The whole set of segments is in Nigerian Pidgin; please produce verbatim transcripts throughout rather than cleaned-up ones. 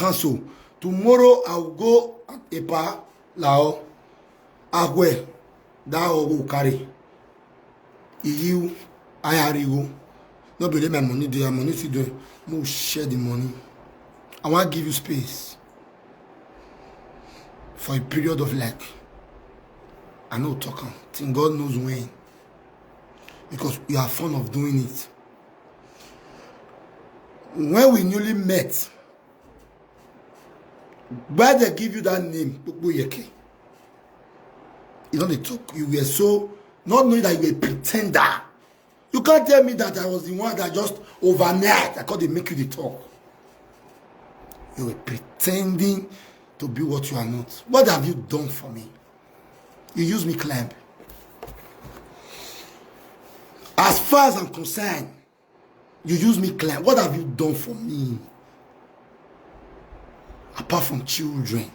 Council. Tomorrow I will go Epa Lao. Agwe, that will carry. Iyu, Ayarigo. No be my money there, money still there. No share the money. I want give you space for a period of, like, I know talk am. Think God knows when. Because you are fond of doing it. When we newly met, why they give you that name, Popoyeke? You know they talk. You were so not knowing that you were a pretender. You can't tell me that I was the one that just overnight I called they make you the talk. You were pretending to be what you are not. What have you done for me? You use me climb. As far as I'm concerned, you use me climb. What have you done for me? Apart from children,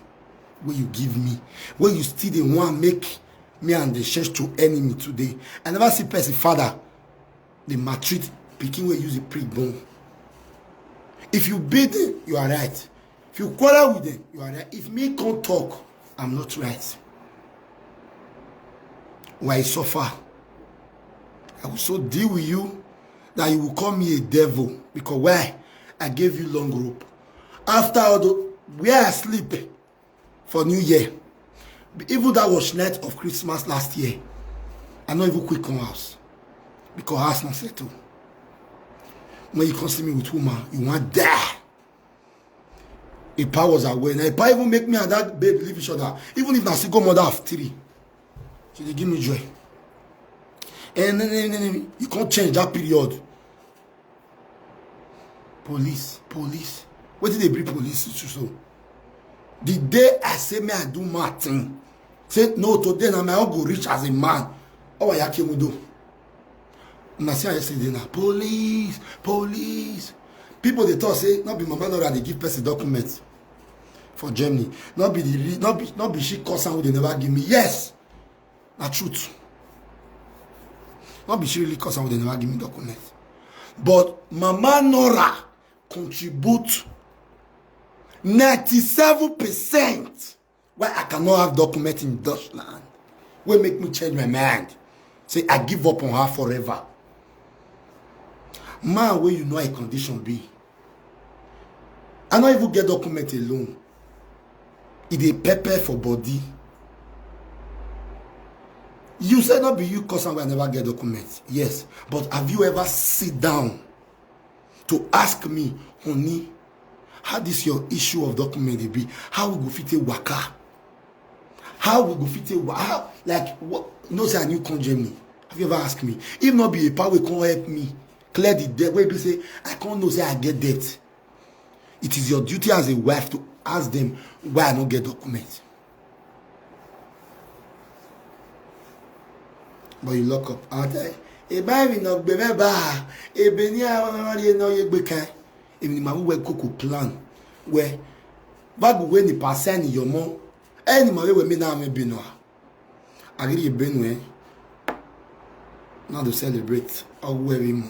where you give me, where you still the one make me and the church to enemy today. I never see person father they maltreat picking where use a pre born. If you beat them, you are right. If you quarrel with them, you are right. If me can't talk, I'm not right. Why suffer? I will so deal with you that you will call me a devil because why? I gave you long rope. After all, the, where I sleep for New Year, even that was night of Christmas last year, I not even quick come house because house not settle. When you come see me with woman, you want die. Ipa was aware. Now Ipa even make me and that babe live each other. Even if na single mother of three, she dey give me joy. And then, then, then, then you can't change that period. Police, police. What did they bring police to so? The day I say me I do my thing, say no today now my own go reach as a man. Oh, I came do. Una see am yesterday na police, police. People dey talk say no be Mama Nora dey give person document for Germany. No be the re- no be no be she cause am wey dey never give me. Yes, na truth. No be she really cause am wey dey never give me document. But Mama Nora contribute ninety-seven percent why I cannot have document in Dutchland. Wey make me change my mind. Say I give up on her forever. Man, where you know a condition be. I not even get document alone. It dey pepper for body. You said not be you cause am wey I never get document. Yes, but have you ever sit down to ask me, honey, how this your issue of document dey be? How we go fit take waka? How we go fit take wa- how, like what? You know say I new come Germany. Have you ever asked me? If not be a power come help me clear the debt, where be say I can't know say I get debt. It is your duty as a wife to ask them why I don't get document. But you lock up. I'll tell you, a buy me no be member. A benia no ye gbe kan. Even my we cook plan where bagu we ni pass any your mo. Any my we me na me be no. Agiri Benue. Now to celebrate. Awewe mo.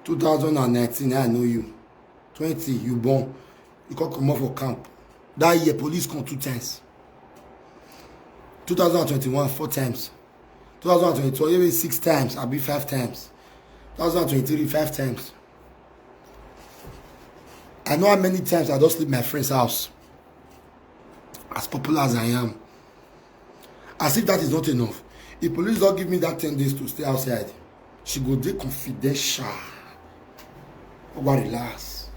Two thousand and nineteen, I know you. Twenty, you born. You come comot for camp. That year, police come two times. Two thousand and twenty-one, four times. Two thousand and twenty-two, even six times, I be five times. Two thousand and twenty-three, five times. I know how many times I don't sleep my friend's house. As popular as I am. As if that is not enough. If police don't give me that ten days to stay outside, she go dey confidential. Oga, relax.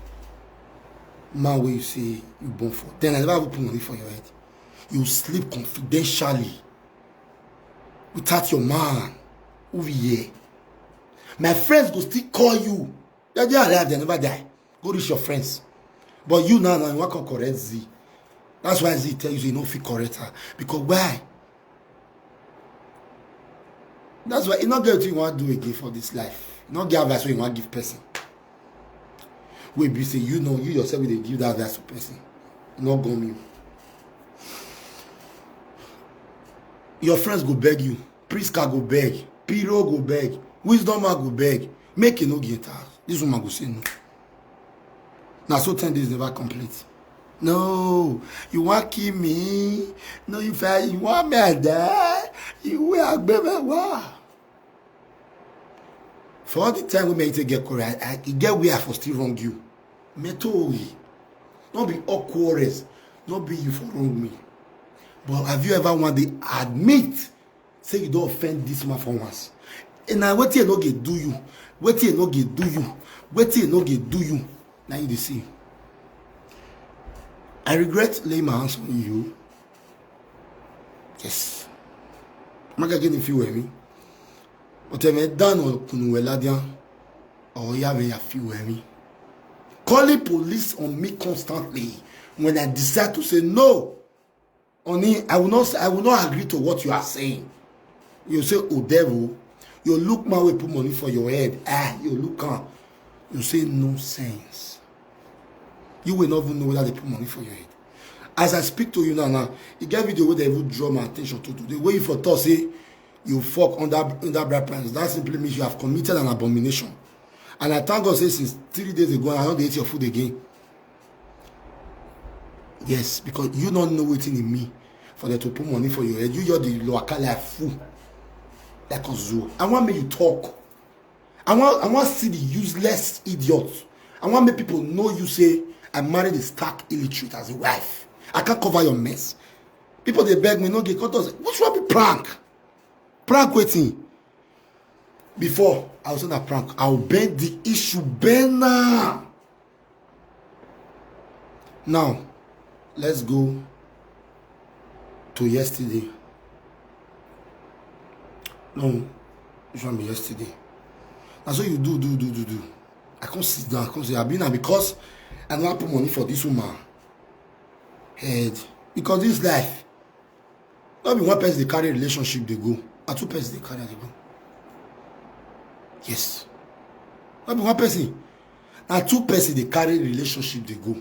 Man, where you say you born for? Then I never even put money for your head. You sleep confidentially without your man. Who be here? My friends go still call you. They dey alive, they never die. Go reach your friends. But you now, now you want to correct Z. That's why Z tell you say you no fit correct her. Because why? That's why you not get what you want to do again for this life. You not get advice wey you want give person. Wey be say you know you yourself will give that advice to person. Not go me. Your friends go beg you. Prisca go beg. Piro go beg. Wisdom man go beg. Make you no get house. This woman go say no. Na so ten days never complete. No, you wan kill me? No, you fa you wan me die? You wey agbebe wa? For all the time wey me take get quarrel, I, I e get where I for still wrong you. Me too. No be all quarrels, no be you for wrong me. But have you ever one day admit say you don offend this man for once? And na wetin e no get do you, wetin e no get do you, wetin e no get do you, na you dey see. I regret laying my hands on you. Yes. Maga gini fi wemi. But eme dan o kunu weladian. Or ya ve ya fi wemi. Calling police on me constantly when I decide to say no. Oni, I will not, I will not agree to what you are saying. You say, "Oh devil," you look man wey put money for your head. Ah, you look am. You say, "Nonsense." You will not even know whether they put money for your head. As I speak to you now, now, you get video where they even draw my attention to today. Where you for talk say you fuck under, under bright prices. That simply means you have committed an abomination. And I thank God say since three days ago, I don't eat your food again. Yes, because you don't know wetin e mean for them to put money for your head. You just dey waka like fool, like a zoo. I want make you talk. I want, I want see the useless idiot. I want make people know you say I married a stark illiterate as a wife. I can't cover your mess. People dey beg me, no get cut us. Which one be prank? Prank wetin? Before, I was on a prank. I'll bend the issue, bend now. Now, let's go to yesterday. No, which one be yesterday? Na so you do, do, do, do, do. I come sit down, I come say, "Abi na because I never put money for this woman head." Because this life, no be one person dey carry relationship dey go. Na two person dey carry am dey go. Yes. No be one person. Na two person dey carry relationship dey go.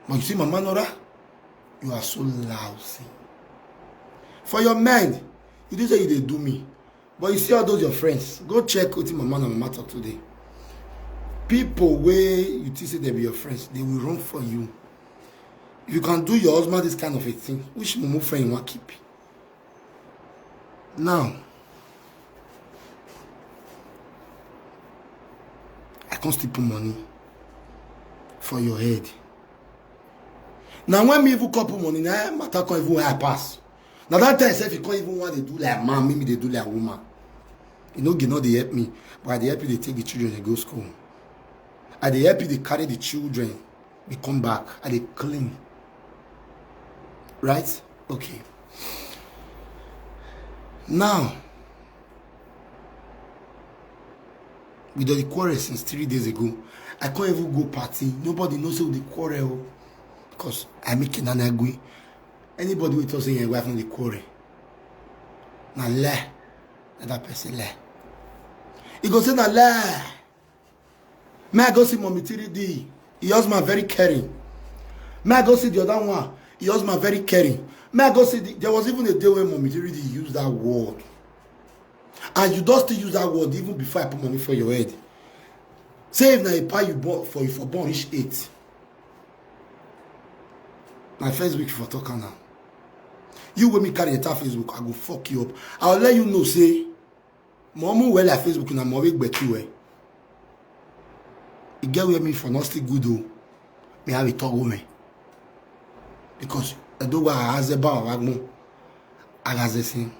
But you see, Mama Nora, you are so lousy. For your mind, you think say you dey do me. But you see all those your friends, go check wetin Mama na Mama talk today. People wey you think say they be your friends, they will run for you. If you can do your husband this kind of a thing, which mumu friend you wan keep? Now, I can't still put money for your head. Now, when me even come put money, na matter come even high pass. Na that time sef, you come even want dey do like man, make me dey do like woman. You know, you know they help me, but I dey help you dey take the children dey go school. I dey help you dey carry the children, dey come back. I dey clean. Right? Okay. Now, we don dey quarrel since three days ago. I can't even go party. Nobody knows say we dey quarrel o. Because I make it and I agree. Anybody wey talk say your wife no dey quarrel, na lie. Let that person lie. He go say na lie. May I go see Mommy three D? Your husband very caring. May I go see the other one? Your husband very caring. May I go see the, there was even a day when Mommy three D used that word. And you don still use that word even before I put money for your head. Say if na a pie you bought for, you for born reach eight. My first week for talk am now. You wey me carry enter Facebook, I go fuck you up. I will let you know say, mo mu well like Facebook na mo wey gbetu well. E get where me for not still good o. Me have a talk woman. Because I do what I has a bar of agmo. I has a thing.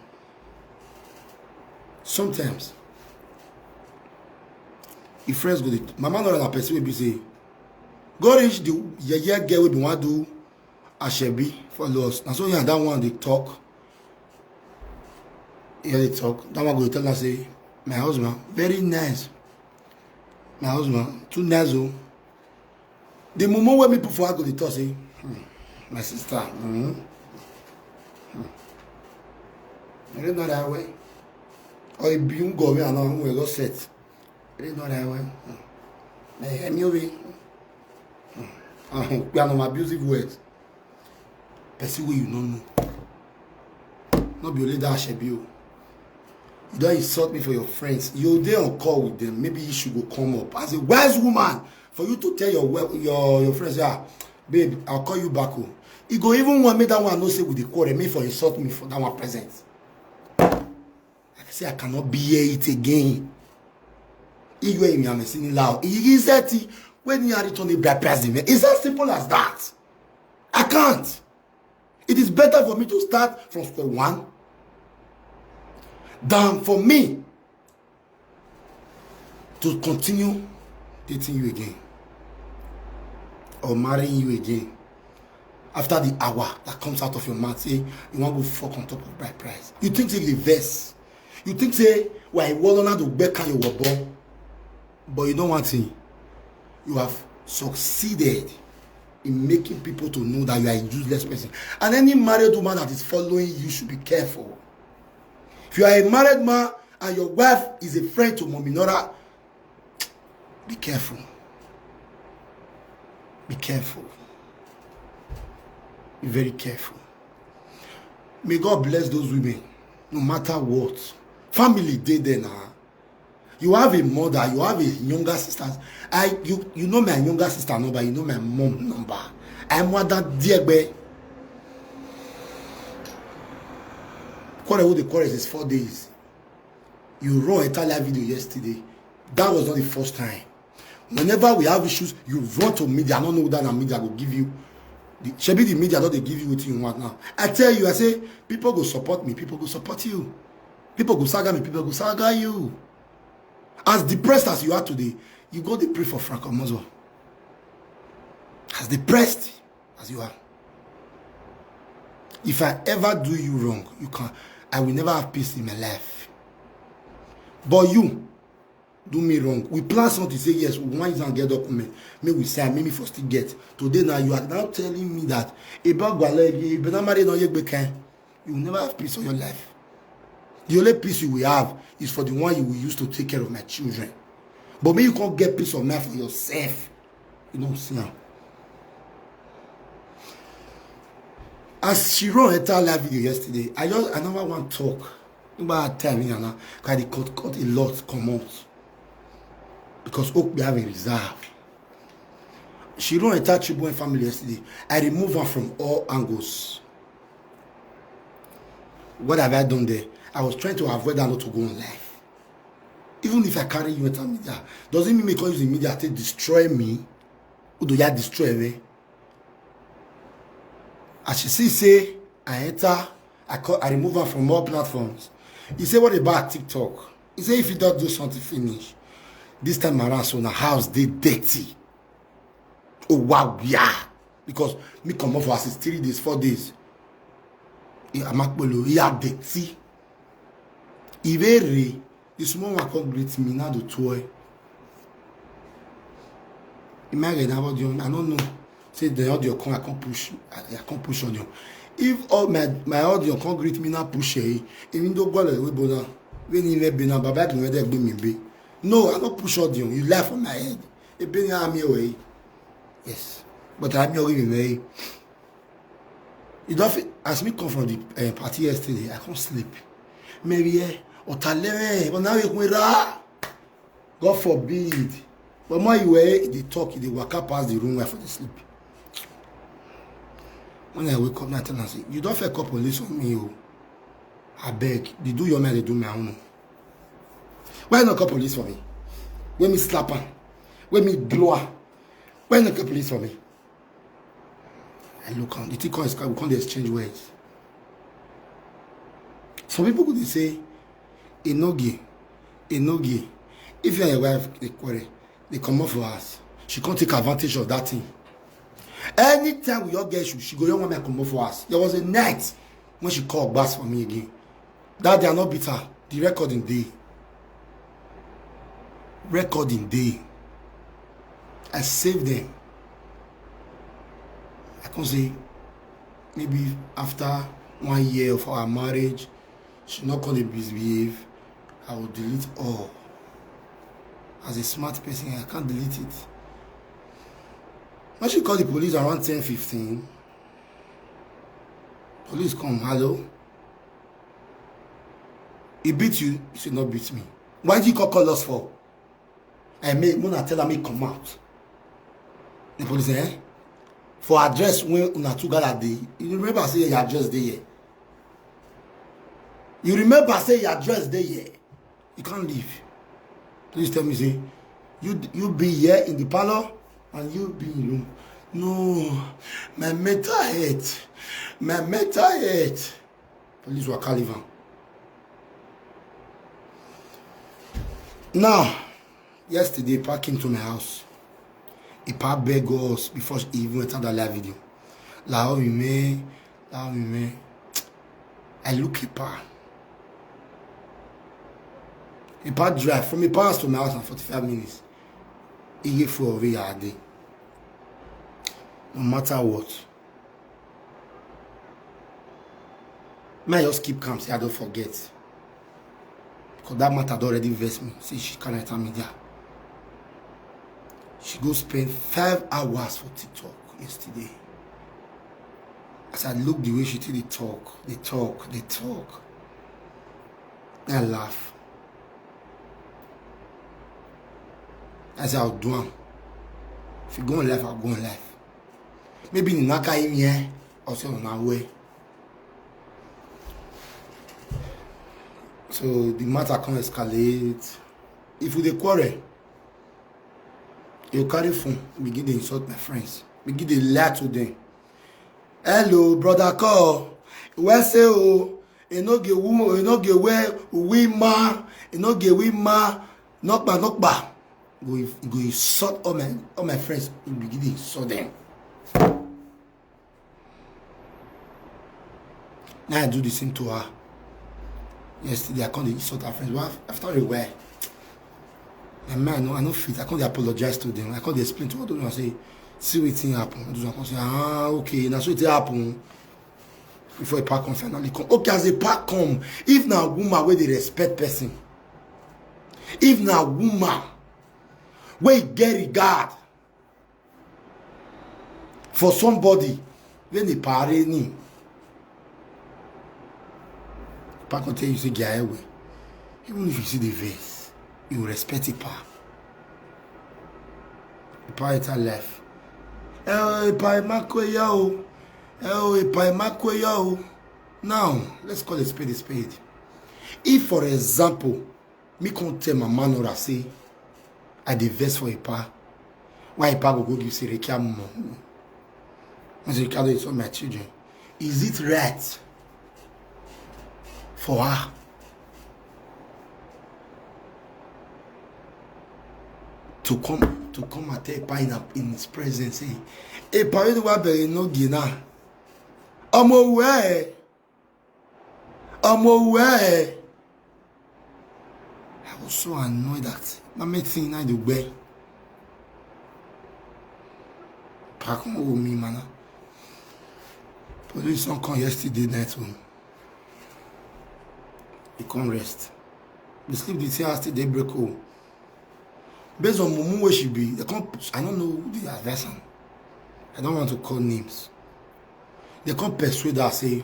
Sometimes, if friends go dey, Mama no na person wey be say, go reach the yeye girl wey be wan do Ashebi for loss. Na so yeah, that one dey talk. Yeah, dey talk. That one go dey tell her say, "My husband, very nice. My husband, too nice o." The mumu wey me put for her go dey talk say, "Hmm, my sister, hmm, hmm. I don't know that way." Or if you go me and we go set. I don't know that way. Hmm. Eh, eh, me we. Hmm. Ah, we are no abusive words. Person wey you no know. No be only that Ashebi o. You don insult me for your friends. You dey on call with them. Maybe issue go come up. As a wise woman, for you to tell your we- your your friends, "Ah, babe, I'll call you back home." E go even want me that one know say we dey quarrel. Me for insult me for that one present. I say I cannot bear it again. Igwe Iyamesi ni lao. Iyi zeti when you are returning by person. It's as simple as that. I can't. It is better for me to start from square one than for me to continue dating you again or marrying you again after the hour that comes out of your mouth say you wan go fuck on top of bride price. You think say you dey vex? You think say why wọlọ na do gbẹ kan your wọbọ? But you know one thing, you have succeeded in making people to know that you are a useless person. And any married woman that is following you should be careful. If you are a married man and your wife is a friend to Mommy Nora, be careful. Be careful. Be very careful. May God bless those women, no matter what. Family dey there now. You have a mother, you have a younger sister. I you you know my younger sister number, you know my mom number. I'm one that dear gbe. Quarrel with the quarrel is four days. You run entire live video yesterday. That was not the first time. Whenever we have issues, you run to media. I don't know that na media go give you. The, shebi the media don dey give you wetin you want now. I tell you, I say people go support me, people go support you. People go saga me, people go saga you. As depressed as you are today, you go dey pray for Frank Omozo. As depressed as you are, if I ever do you wrong, you can. I will never have peace in my life. But you do me wrong. We plan something, say yes, we want and get document. May we sign, maybe for still get. Today now you are now telling me that about Gwale, you better marry no yegbe kan. You will never have peace of your life. The only peace you will have is for the one you will use to take care of my children. But me, you can't get peace of mind for yourself. You don't see now. As she run entire live video yesterday, I just I never want talk. Nígbà time yẹn na, cause I dey cut cut a lot comot because hope we have a reserve. She run entire Chibuen family yesterday. I remove her from all angles. What have I done there? I was trying to avoid her not to go on live. Even if I carry you enter media, doesn't mean me come use the media to destroy me. Udo ya destroy me. As she see say I enter, I call, I remove her from all platforms. He say, "What about TikTok?" He say, "If you don't do something finish, this time around, so na house dey dirty." Oh wow, yeah. Because me comot for house is three days, four days. Eh, Amakpolo, he had dirty. Ìbéèrè, the small one come greet me now the toy. Imagine about you, I don't know. Say the audio come, I can't push, I, I can't push audio. If all my my audio can't greet me now, push it. Even though go away, but now when you may be now, Baba can ready be me be. No, I don't push audio. You laugh on my head. It bring me away. Yes, but I'm your way. You don't feel, as me come from the uh, party yesterday, I can't sleep. Maybe eh, otalere, but now you were God forbid. But more you were the talk, the waka past the room where for the sleep. When I wake up, now I tell her, say, "You don't feel call police on me, oh. I beg, they do your man, they do my own. Why not call police for me? When me slap her, when me blow her, why not call police for me?" I look on the thing come we come dey exchange words. Some people go dey say, "Enogie, Enogie, if you and your wife dey quarrel, they come up for us." She can't take advantage of that thing. Anytime we all get issue, she go young woman come up for us. There was a night when she called bass for me again. That day I not beat her. The recording day. Recording day. I save them. I can say maybe after one year of our marriage, she not call the misbehave. I will delete all. As a smart person, I can't delete it. When she called the police around ten fifteen, police come, "Hello." He beat you? He say, "No beat me." Why did you call, call us for? And me, Mona tell her me come out. The police, eh? For address when una two gather dey. You remember say your address dey here. You remember say your address dey here. You can't leave. Please tell me, say, you, you be here in the parlor and you be in room. No, my mental health. My mental health. Police waka leave am. Now, yesterday, Epa came to my house. Epa beg us before he even enter that live video. La, oh, me, la, oh, me. I look Epa. Epa drive from Epa house to my house in forty-five minutes. He get for over here day. No matter what. May I just keep calm, say I don't forget. Because that matter don already vex me. Say she can't enter media. She go spend five hours for TikTok yesterday. As I look the way she take dey talk, dey talk, dey talk. I laugh. I say, "I'll do am. If you go on life, I'll go on life." Maybe in Naka in here, or say on our way. So the matter come escalate. If we dey quarrel, you carry phone, begin dey insult my friends, begin dey lie to them. "Hello, brother, call. Where say, oh, e no get woman, e no get where we ma, e no get we ma, nokpa, nokpa." Go, go insult all my, all my friends. You begin dey insult them. Now I do the same to her. Yesterday, I come dey insult her friends. Well, after a while, my man, no, I no fit. I come dey apologize to them. I come dey explain to all those ones, say, "See wetin happen." All those ones come say, "Ah, okay, na so it happen." Before Epa come finally come. Okay, as Epa come, if na woman wey dey respect person, if na woman wey get regard for somebody, when dey pare ni, Epa come tell you say, "Get away." Even if you see the vex, you respect Epa. Epa enter life. "Eh, Epa, Emakwe yo. Eh, Epa, Emakwe yo." Now, let's call a spade a spade. If, for example, me come tell Mama Nora say I dey vex for Epa, why Epa go go give Serekia money? And Serekia dey insult my children. Is it right for her to come, to come and tell Epa in, her, in his presence, say, "Epa, you know what, but you know, Gina, I'm aware." Omo, where? I was so annoyed that my mate thing I do well. Pack on with me, man. Police don't come yesterday night home. He come rest. They sleep the same house till daybreak. Oh. Based on mumu where she be, they come, I don't know who they advise am. I don't want to call names. They come persuade her, say,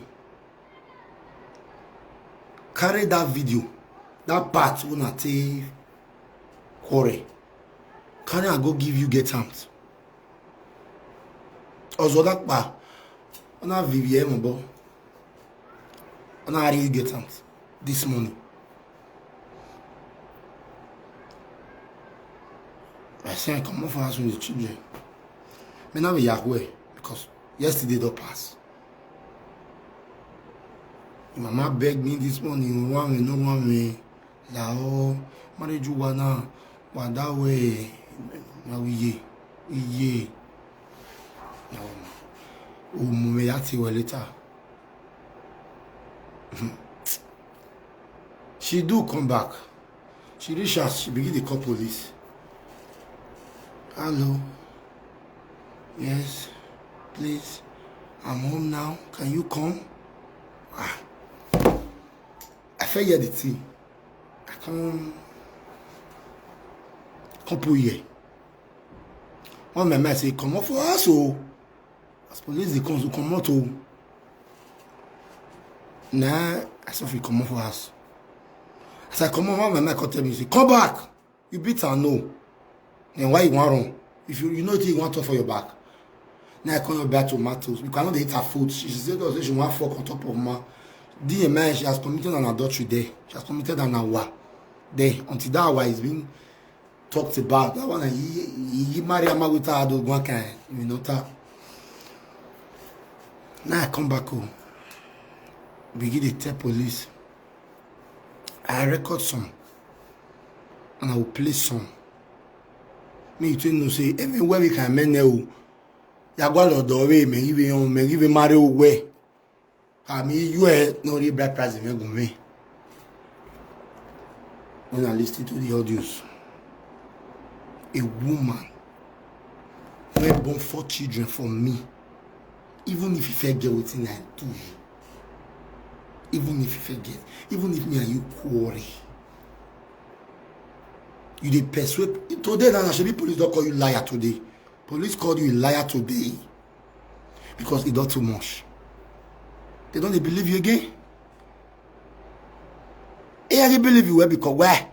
carry that video, that part una take quarrel, carry am go give you get out. Ozo that pa, una V V M bo, una really get out this morning. I say I comot for house with the children. Me now be Yahweh because yesterday don pass. Mama beg me this morning, "Run me, no run me." La, oh, marriage you wanna, what that way? Now we ye, we ye. Now, oh, me that well later. She do come back. She reach house, she begin to call police. "Hello. Yes, please. I'm home now. Can you come?" Ah. I felt hear the thing. I come, come put here. One my man say, "Come off for us, oh." As police dey come, so comot o. Na I suffer comot for house. As I come on, my man come tell me, say, "Come back. You beat her, no. Then why you want run? If you, you know, you want to for your back." Now I come your back tomatoes because I know they eat her food. She said, "Oh, she want fuck on top of my." D M I, she has committed an adultery there. She has committed an hour there. Until that hour is being talked about. That one, he, he, he marry Amaguta Adogwanka, you know, ta. Now I come back home. Begin to tell police. I record some. And I will play some. Me, you know, say, everywhere we can men now. Yagwa lo do we, me, even, me, even marry away. I mean, you are not the bride price, me, go me. When I listen to the audios, a woman wey born four children for me, even if you fit get wetin I do you, even if you fit get, even if me and you quarrel, you dey persuade. Today na, na shebi police don call you liar today. Police called you a liar today because e don too much. They don't dey believe you again. Hey, I dey believe you well because why?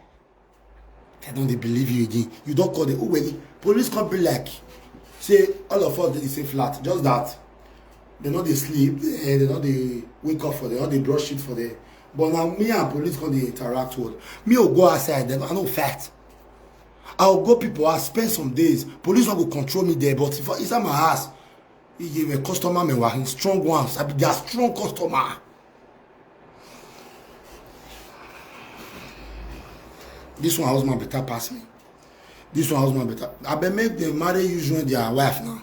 They don't dey believe you again. You don't call the, oh, well, police come be like, say, all of us dey the same flat. Just that they no dey sleep, eh, they no dey wake up for them, no dey brush shit for them. But now me and police come dey interact with. Me will go outside, then I know fact. I will go people, I spend some days. Police no go control me there, but if I, inside my house, you give a customer me wa, strong ones. I be their strong customer. This one husband better pass me. This one husband better. I bet make them marry you join their wife now.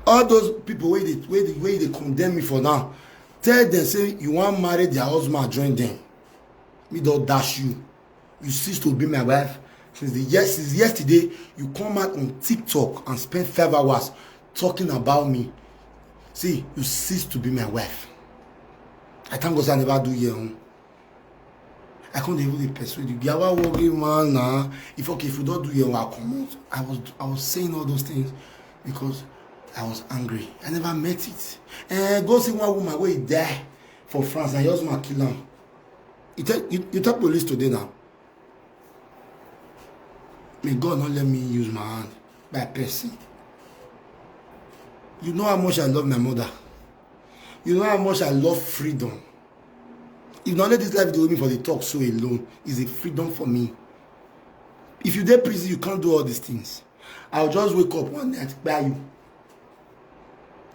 All those people wey dey, wey dey, wey dey condemn me for now, tell them say you wan marry their husband, join them. Me don dash you. You cease to be my wife. Since the yes, since yesterday, you come out on TikTok and spend five hours talking about me. See, you cease to be my wife. I thank God say I never do you wrong. I can't even dey persuade you. Yawa worry man na. If, okay, if you don't do your work, come out. I was, I was saying all those things because I was angry. I never meant it. Eh, go see one woman wey die for France and your husband kill am. You tell, you, you tell police today now. May God not let me use my hand by person. You know how much I love my mother. You know how much I love freedom. If not let this life dey hold me for the talk so alone, is a freedom for me. If you dey prison, you can't do all these things. I'll just wake up one night, buy you.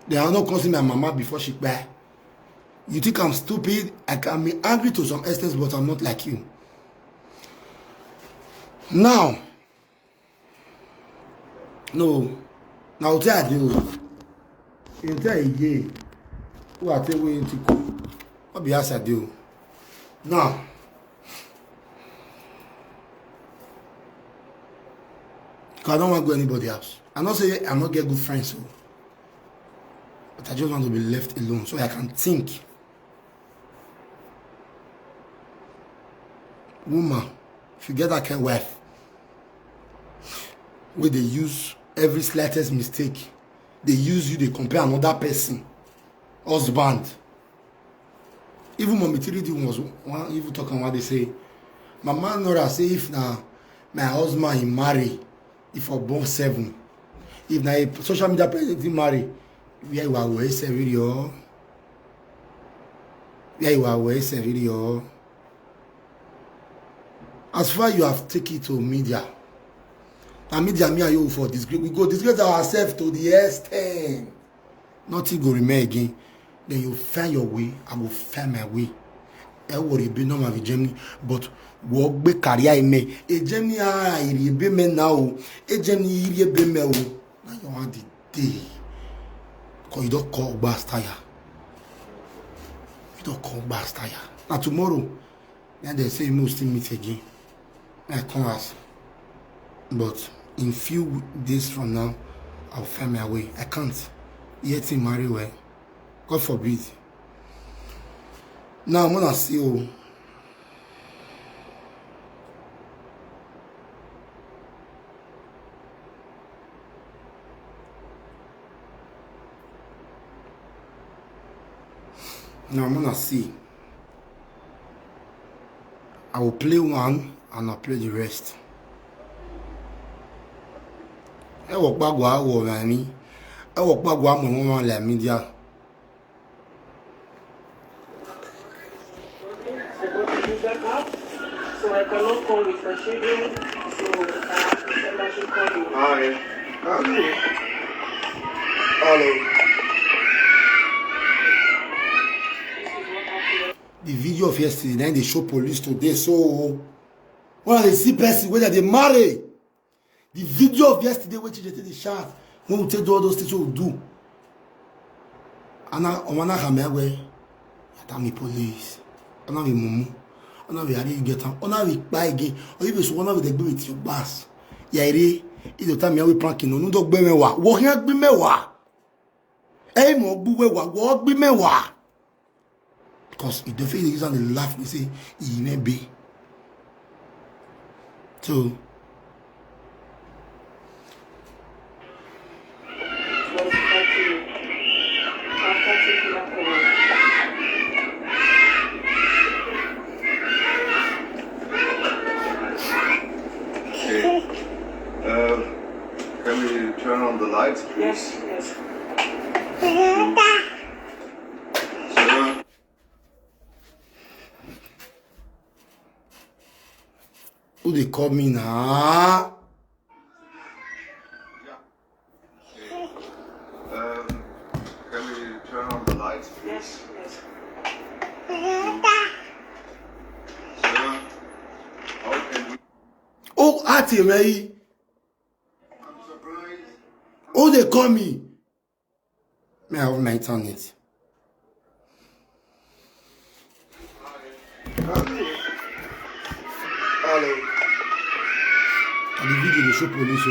Then I'll not come see my mama before she buy. You think I'm stupid? I can be angry to some extent, but I'm not like you. Now, no, now tell you, you tell again. Who I tell you to go? What be as I do now? 'Cause I don't want to go anybody else. I not say I not get good friends, so, but I just want to be left alone so I can think. Woman, if you get that kind of wife, where they use every slightest mistake, they use you, they compare another person, husband. Even Mommy three D was one even talking what they say. Mama Nora say if na my husband he marry, if I born seven, if na a social media president he marry, where you are, where is video? Where you are, where is video? As far you have take it to media, na media me and you for disgrace. We go disgrace ourselves to the extent. Nothing go remain again. Then you find your way, I will find my way. Ẹ wò rí bí normal fi Germany, but wọ́n gbé career ẹ̀ mẹ́. Ẹ Germany ara ìrì ebe mẹ́ náà o. Ẹ Germany ìrì ebe mẹ́ o. Now you want the day. 'Cause you don't call gbas tire. You don't call gbas tire. Now tomorrow, then they say you must still meet again. I come ask. But in few days from now, I'll find my way. I can't. Yet in marry well. God forbid. Now I'm gonna see you. Now I'm gonna see. I will play one and I'll play the rest. Ẹ wọ kpagwa wọ rani. Ẹ wọ kpagwa mọ wọn la media. So I cannot call with my children. So uh, I should call you. Hi. Hello. The video of yesterday, then they show police today. So when they see person whether they marry, the video of yesterday, which they take the shots, when we take do all those things, we do. And now, on one hand, we, you tell me police. And now we mumu. And now we are you get on. And now we buy again. Or even so, one of the go with your bus. Yeah, really. It's the time you are pranking. No, no, don't be me wa. What here be me wa? Hey, mo be we wa. What be me wa? Because if the faith is on the laugh, we say, he may be. So, okay. Uh, can we turn on the lights, please? Yes, yes. Sarah? Who they call me now? Um, can we turn on the lights, please? Yes, yes. Sarah, how can we? Oh, Auntie Ray. I'm surprised. Who they call me? May I have my internet? Hello. And the video they show police. Oh.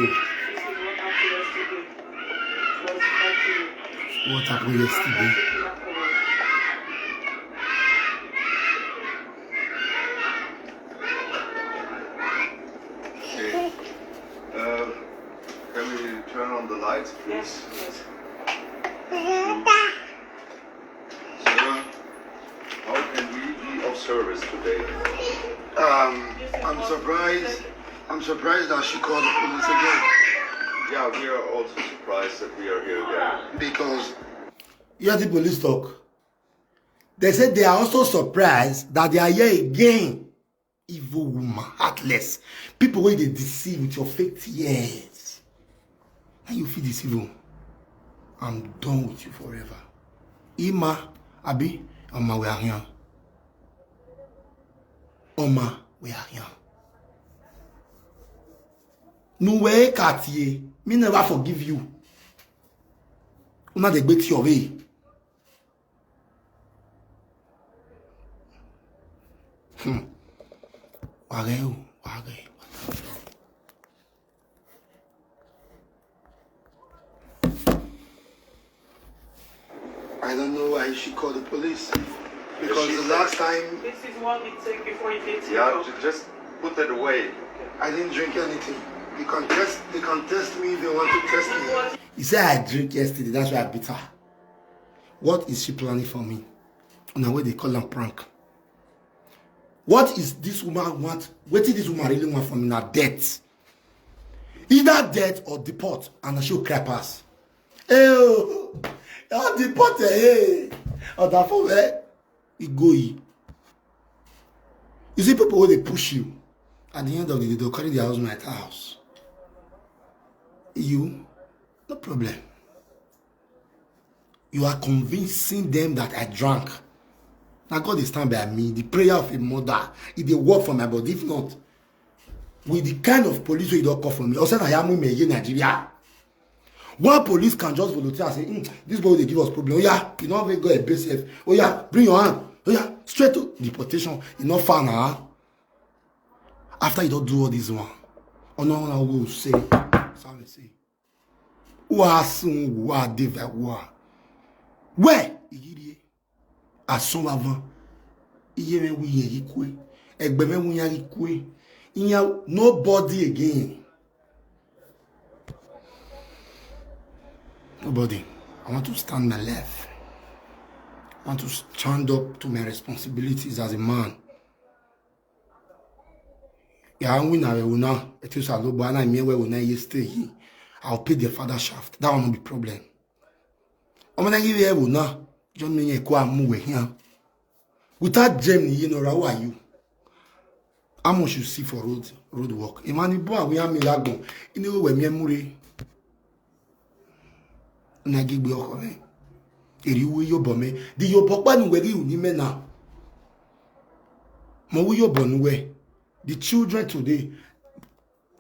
What happened yesterday? Okay. Uh, can we turn on the lights, please? Yes, yes. Sarah, how can we be of service today? Um, I'm surprised. I'm surprised that she called the police again. Yeah, we are also surprised that we are here again. Because you hear the police talk. They said they are also surprised that they are here again. Evil woman, heartless. People wey dey deceive with your fake tears. And you feel deceive. I'm done with you forever. Ima, abi, Oma we are here. Oma we are here. Nuwe Katie, me never forgive you. Una dey gbeti your way. Hmm. Wàrẹ́ o, wàrẹ́. I don't know why she called the police. Because the last time. This is what it take before you get. Yeah, ju- just put it away. I didn't drink anything. They can test. They can test me if they want to test me. He said I drink yesterday. That's why I beat her. What is she planning for me? Now what they call am prank. What is this woman want? What is this woman really want from me? Na death. Either death or deport, and she will cry pass. Hey, oh, deport, hey. Or that for where? E go e. You see people wey dey push you. At the end of the day, they'll carry their husband at house. You, no problem. You are convincing them that I drank. Now God is stand by me. The prayer of a mother, it dey work for my body. If not, with the kind of police wey you don call for me, Osa na ya mu me ye Nigeria. One police can just volunteer and say, "Hmm, this boy dey give us problem. Oh yeah, you know we go a base safe. Oh yeah, bring your hand. Oh yeah, straight to deportation. You not far now." After you don't do all this one, oh no, no, we will say, Sam say, who are soon, who are they that who are? Where? Asɔn va vã. Iye mɛ wu yɛ yi kue. Egbe mɛ wu nya yi kue. Inya nobody again. Nobody. I want to stand my left. I want to stand up to my responsibilities as a man. Ya win na we una. Etu sa lo ba na mi we una yesterday. I'll pay the father shaft. That one no be problem. Omo na give you we una. John me ko amu we here. Without Germany, you know, who are you? How much you see for road, road work? Imani bo awi ami lagbon. Ini we mi emure. Na gigbe oko me. Eri we yo bo me. Di yo bo pa nu we ri uni me na. Mo we yo bo nu we. The children today.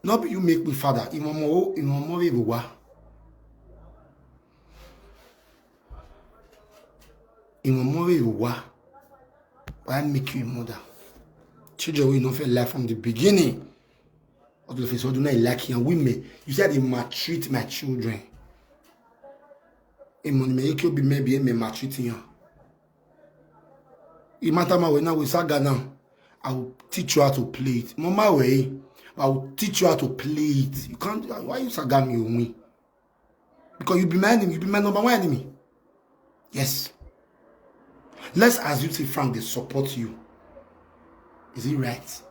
No be you make me father. Imo mo, imo mo we wa. Imo mo we wa. Why make you a mother? Children we no fit like from the beginning. All of a sudden, I like young women. You said they maltreat my children. A money may you be maybe a maltreating you. It matter my way now with saga now. I will teach you how to play it. Mama way, I will teach you how to play it. You can't. Why you saga me with me? Because you be my enemy. You be my number one enemy. Yes. Let's assume say Frank dey support you. Is it right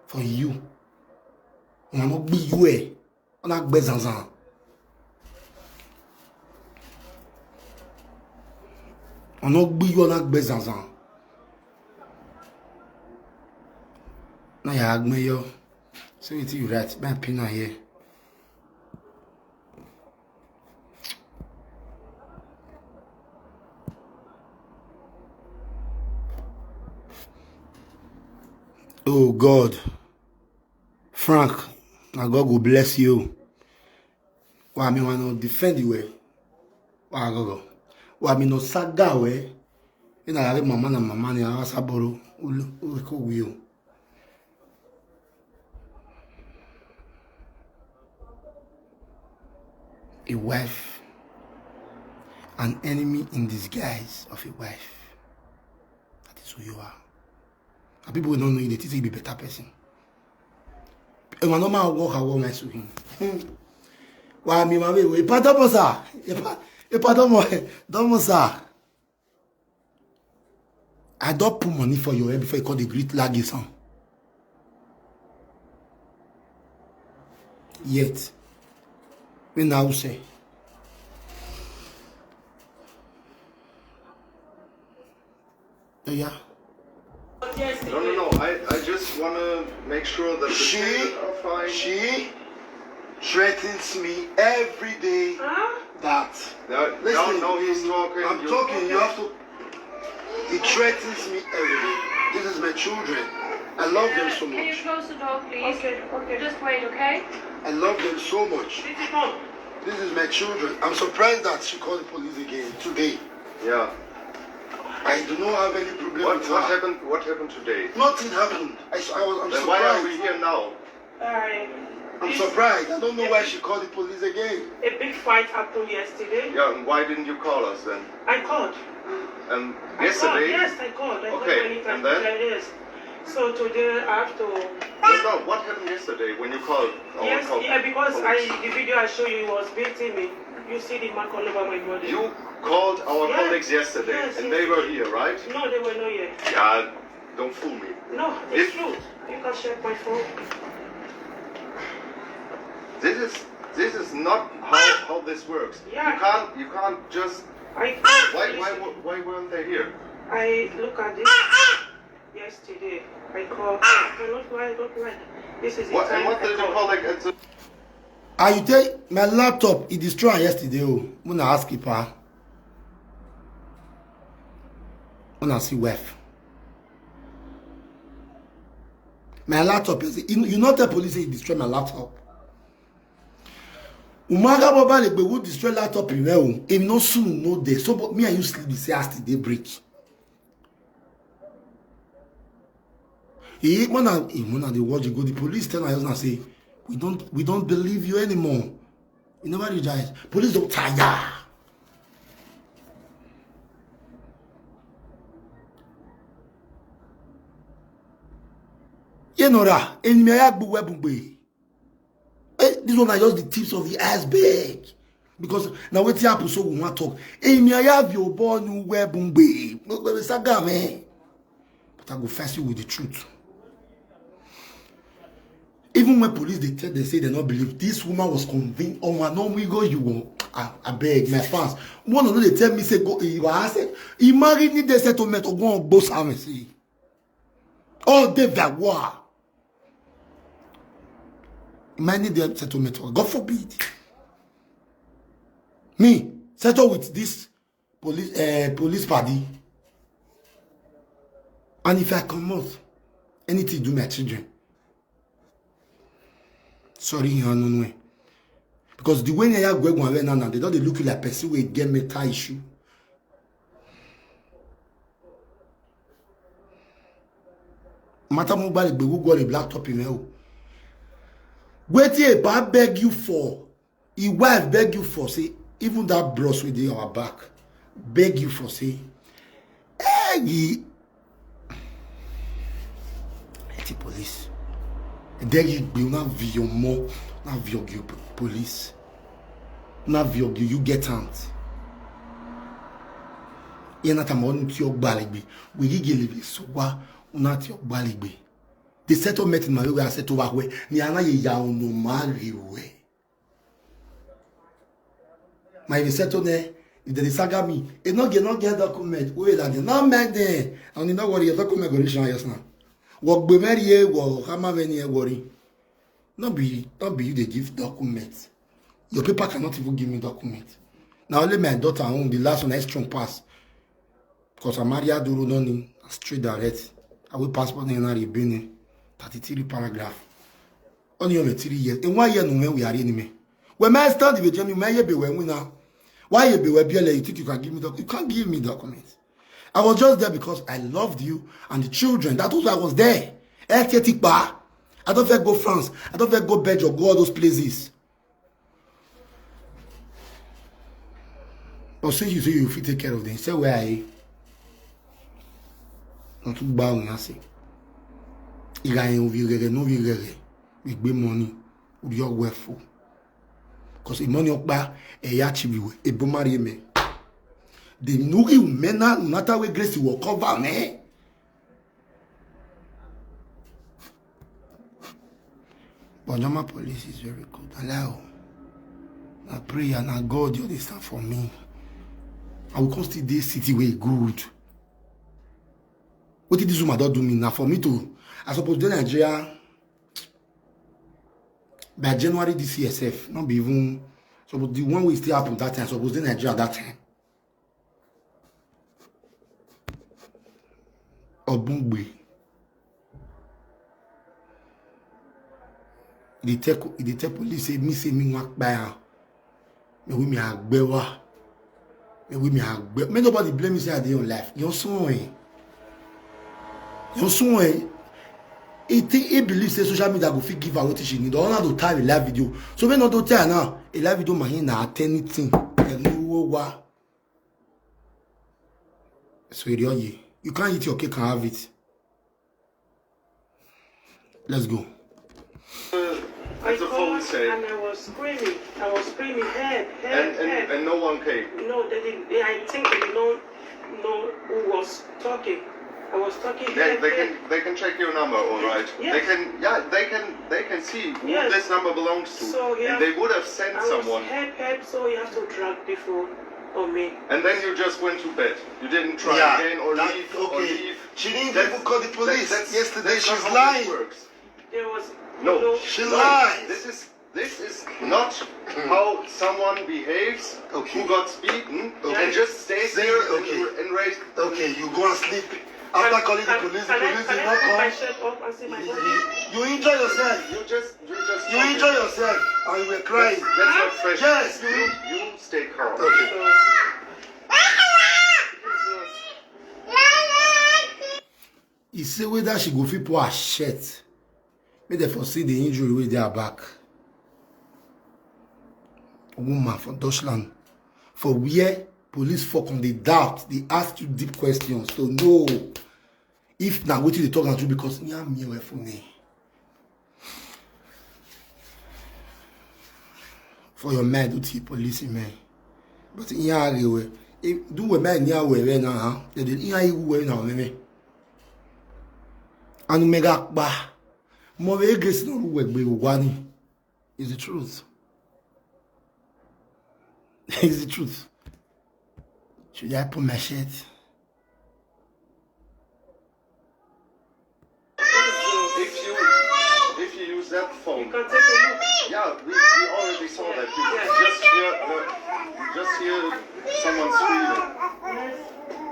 for you? Una no gbe you eh. Una gbe zanzan. Una gbe you, una gbe zanzan. Na ya agbe yo. So wetin you write? My opinion here. Oh God. Frank, na God go bless you. Wa mi wan no defend you well. Wa gogo. Wa mi no saga we. Ina yare mama na mama ni ara saboro. Ulu, ulu ko wi o. A wife, an enemy in disguise of a wife. That is who you are. And people wey no know you, they think say you be better person. And my normal walk, I walk nice with him. Wa mi ma we we. Pardon mo, sir. Epa, epa, domo, domo, sir. I don put money for your head before you call the great lagi son. Yet, we now say, yeah. No, no, no. I, I just want to make sure that the She, children are fine. She threatens me every day Huh? That. No, Listen, no, no, he's talking. I'm You talking. You have to. It threatens me every day. This is my children. I love them so Can you much. Close the door, please? Okay, okay. Just wait, okay? I love them so much. This is my children. I'm surprised that she called the police again today. Yeah. I do not have any problem What, with what her. Happened? What happened today? Nothing happened. I, s- I was, I'm Then surprised. Why are we here now? I, I'm this surprised. I don't know why she called the police again. A big fight happened yesterday. Yeah, and why didn't you call us then? I called. And I called. Yesterday? Yes, I called. I called Okay, many times. And then? Yes. So today I have to No, no, what happened yesterday when you called our Yes, call- yeah, because I, police? The video I show you was beating me. You see the mark all over my body. You called our Yes. Colleagues yesterday, Yes, and yes. They were here, right? No, they were not here. Yeah, don't fool me. No, it's If- true. You can check my phone. This is this is not how, how this works. Yeah. You can't you can't just I called Why police. Why wa- why weren't they here? I look at this yesterday. I called. I cannot lie, don't lie. This is the What and time what I did your called. Colleague answer? Ah, you take my laptop, it destroyed yesterday. Oh, when I ask it, pa. When I see wife. My laptop is you, you not tell police say you destroy my laptop. Umaga Boba Legbe who destroy laptop in well. If no soon no day. So but me and you sleep the say as the day break. He when I he when I dey watch you go, the police tell my husband say, we don't we don't believe you anymore. You never realize. Police don't tire. You know that. Enemy ayagbu webugbe. Eh, this one are just the tips of the iceberg. Because now wetin happen so we wan talk. Enemy ayagbu born webugbe. Saga man. But I go face you with the truth. Even when police dey tell dem say dem no believe, this woman was convinced. Omo, no, we go, you won. I, I beg my fans. One of them dey tell me say go, you are asset. He married need the settlement or go on both service. All day that war. He married need the settlement. God forbid. Me settle with this police, uh, police party. And if I come out, anything do my children. Sorry, you know, because the way they are going now, they don't, they look like person wey get mental issue. Matter mobile be who got a black top in hell. Wetin Epa beg you for? His wife beg you for say, even that bros wey dey our back beg you for say, hey, the police. Then you will not be your more, not be your police, not be your, you get out. You're not a money to your balagbe. We give you so what, not your balagbe. The settlement in my way, I said to work where ni ana ye ya no marry we. My, if you settle there, if they saga me, e no get, no get document. Wait, that no make there. And you know what, your document go reach now, yes now. What be very ye, what come many ye worry. Not be, not be you they give document. Your paper cannot even give me document. Now only my daughter own, the last one is strong pass. Because I marry Aduru Noni, straight direct. I will passport in Benin, thirty-three paragraph. Only over three years. In one year, no, when we are enemy. When my stand with Jimmy, my year be when we now. Why you be where B L A? You think you can give me doc-, you can't give me documents. I was just there because I loved you and the children. That was why I was there. Ẹ ti ẹ ti pa. I don't fẹ́ go France. I don't fẹ́ go Belgium, go all those places. But say you say you fit take care of them. Say where I not too bad when I say. Ìgbà yẹn ò fi rẹ̀rẹ̀, no fi rẹ̀rẹ̀. We gbé money. We your wealthful. Because the money up by a yachibi, a bomari me. The nugi mena nata we grace will cover me. But Jama police is very good. Allow. I pray and I God you understand for me. I will come still this city way good. What did this woman don't do me now for me to? I suppose then Nigeria by January this year sef, not be even, so the one wey still happen that time, suppose dey Nigeria that time. Obungbe. They tell, they tell police say me, say me wan kpa am. Me we me agbewa. Me we me agbe. May nobody blame me say I dey on life. You're suing. You're suing. He think, he believes say social media go fit give her what she need. All to tie a live video. So when not to tell now, a live video man na at anything. Hello, wa. So you, you can't eat your cake and have it. Let's go. As the phone said. And I was screaming. I was screaming, "Help, help, and, and, help." And no one came. No, they didn't. They, I think they did not know who was talking. I was talking. They, help, they help. Can, they can check your number, all right. Yes. They can, yeah, they can, they can see who, yes, this number belongs to. So, yeah, and they would have sent, I was, someone. Help, help. So you have to drag the phone on me. And then you just went to bed. You didn't try, yeah, again or that, leave, okay, or leave. She didn't even call the police yesterday. She's lying. There was no. She lies. This is, this is not how someone behaves, okay, who got beaten, okay, and just stays there, okay, and, and raised. Okay, you go and sleep. After calling the police, the police did not come. Can I, can I take my shirt off and see my body? You, you enjoy yourself. You just, you just, you enjoy yourself, and you were crying. That's, that's not fresh. Yes, you, you, you stay calm. Okay. He say whether she go fit pour her shirt, make dem for see the injury wey dey her back. Woman from Dutchland, for where police for come dey doubt, dey ask you deep questions to know if na wetin dey talk na true, because me and me were for me. For your mind, do the police man. But in your way, do we mind near where now, huh? They did in your way now, me. And mega ba. Mo be Grace no ruwe gbe wa ni. It's the truth. It's the truth. Should I put my shirt? If you if you use that phone, You can take a look. Yeah, we, we already saw that. You just hear the, you just hear someone screaming. Yes,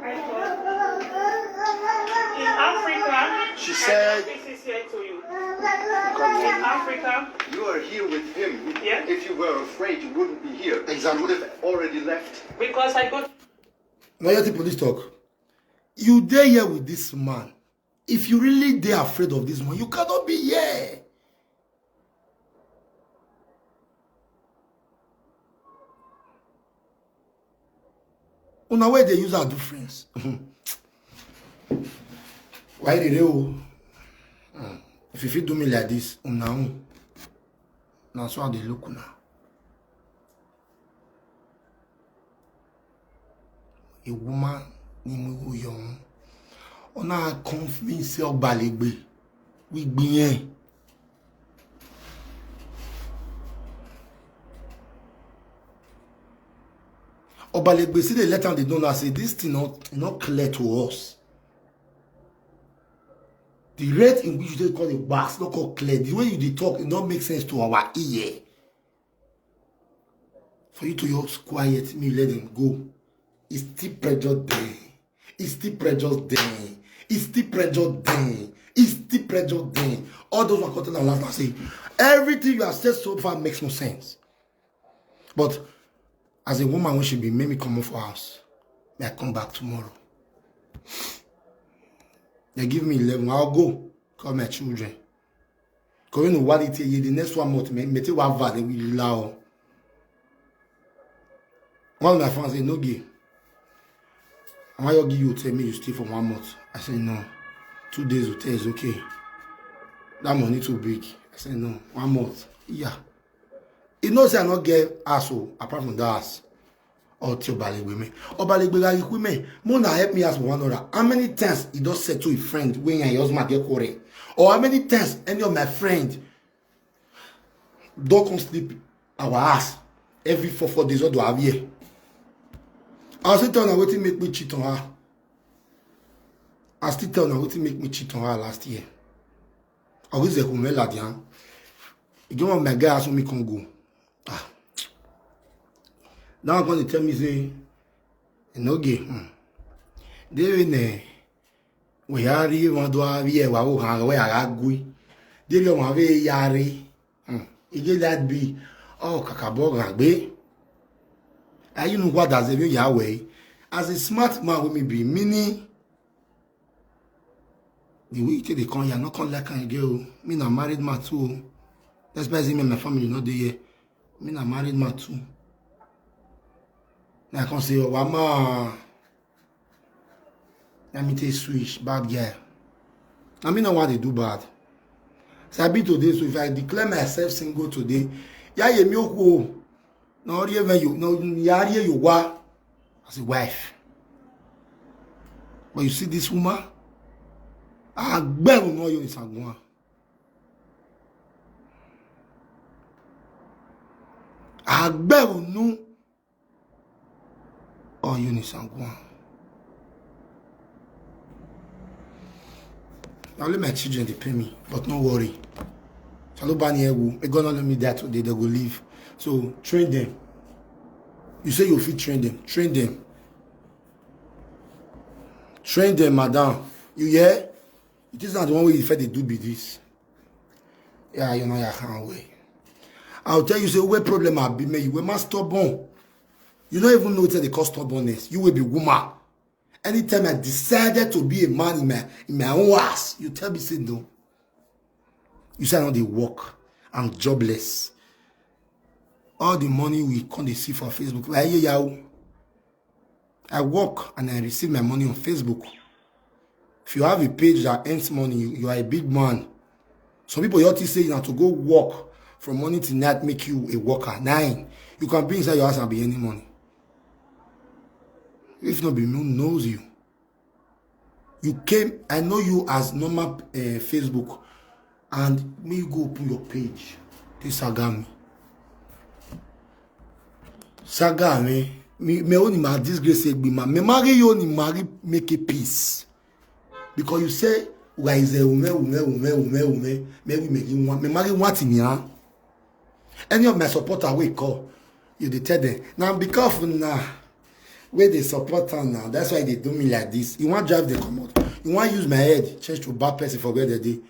I saw. In Africa, She I said- brought this here to you. In Africa, You are here with him. Yeah. If you were afraid, you wouldn't be here. Exactly. You would have already left. because I go Now hear the police talk. You dey here with this man. If you really dey afraid of this man, you cannot be here. Una wey dey use her do friends. Why dey dey o? Hmm. If you fit do me like this, una own. Na so I dey look una. A woman ni mo wo young. Ona convince Obalegbe. We gbin. Obalegbe still dey let am dey know now say this thing not, not clear to us. The rate in which they call the box not called clear. The way you dey talk, it don't make sense to our ear. For you to just quiet me, let them go. It's still pressure there. It's still pressure there. It's still pressure there. It's still pressure there. All those were cutting and last say everything you have said so far makes no sense. But as a woman, when she be make me come off for house, may I come back tomorrow. They give me eleven, I'll go call my children. Because you know what it is, the next one month, me, me take one van, they will allow. One of my friends say, "No gay. Am I give you hotel, me you stay for one month?" I say, "No. Two days hotel is okay. That money too big." I say, "No, one month." Yeah. You know say I not get asshole apart from that ass. Or to Obalegbe me. Obalegbe like women. Mona help me ask one another. How many times he does say to a friend when your husband get quarrel? Or how many times any of my friend don't come sleep our ass every four four days or do have here? I still tell her wetin make me cheat on her. I still tell her wetin make me cheat on her last year. I was there with Meladian. You don't want my guy ask me can go. Ah. Now I'm gonna tell me say, "No gay." Hmm. They in there. We are even do have here. Wa o ha we are gui. They don't have a yari. Hmm. Ige that be. Oh, kakabo gagbe. Are you know what does it mean Yahweh? As a smart man with me be meaning the way you take the con, you're not con like a girl. Me na married man too. That's why me and my family not there. Me na married man too. Now I can say, "Oh, mama, let me take switch, bad girl." I mean, I want to do bad. So I be today. So if I declare myself single today, yeah, you me who no, you no, you are you wa as a wife. But you see this woman, I bet you know you is a woman. I bet you know. Oh, Eunice and Guam. Now let my children they pay me, but no worry. Shalobani Ewu, they gonna let me that today, they go leave. So train them. You say you fit train them, train them. Train them, madam. You hear? It is not the one way you fed they do be this. Yeah, you know, I can't wait. I'll tell you, say, where problem I be me, you were my stubborn. You don't even know what they call stubbornness. You will be woman. Anytime I decided to be a man in my in my own house, you tell me say no. You say I know they work. I'm jobless. All the money we come they see for Facebook. Like, yeah, yeah. I work and I receive my money on Facebook. If you have a page that earns money, you, you are a big man. Some people you ought to say you have to go work from morning till night, make you a worker. Nine, you can be inside your house and be any money. If not be no knows you. You came, I know you as normal uh, Facebook. And me, you go open your page. This saga me. Saga me. Me, me only my disgrace egbe ma. Me marry you only marry make a peace. Because you say, "Why is a woman, woman, woman, woman, woman?" Me we make you want. Me marry what in here? Any of my supporter wey call, you dey tell them. Now be careful now. Where they support am now. That's why they do me like this. You want drive the comot. You want use my head, change to bad person for where they dey.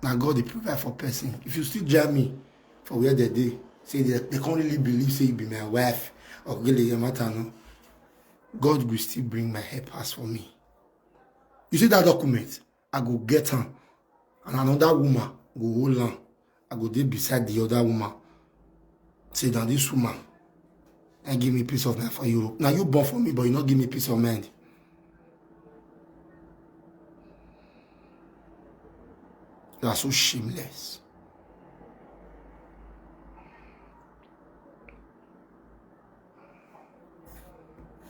Na God dey provide for person. If you still jam me for where they dey, say they, they can't really believe say you be my wife or gele your matter no. God will still bring my helpers for me. You see that document? I go get am, and another woman go hold am. I go dey beside the other woman. Say, "Now this woman, and give me peace of mind for Europe. Now you born for me, but you not give me peace of mind." You are so shameless.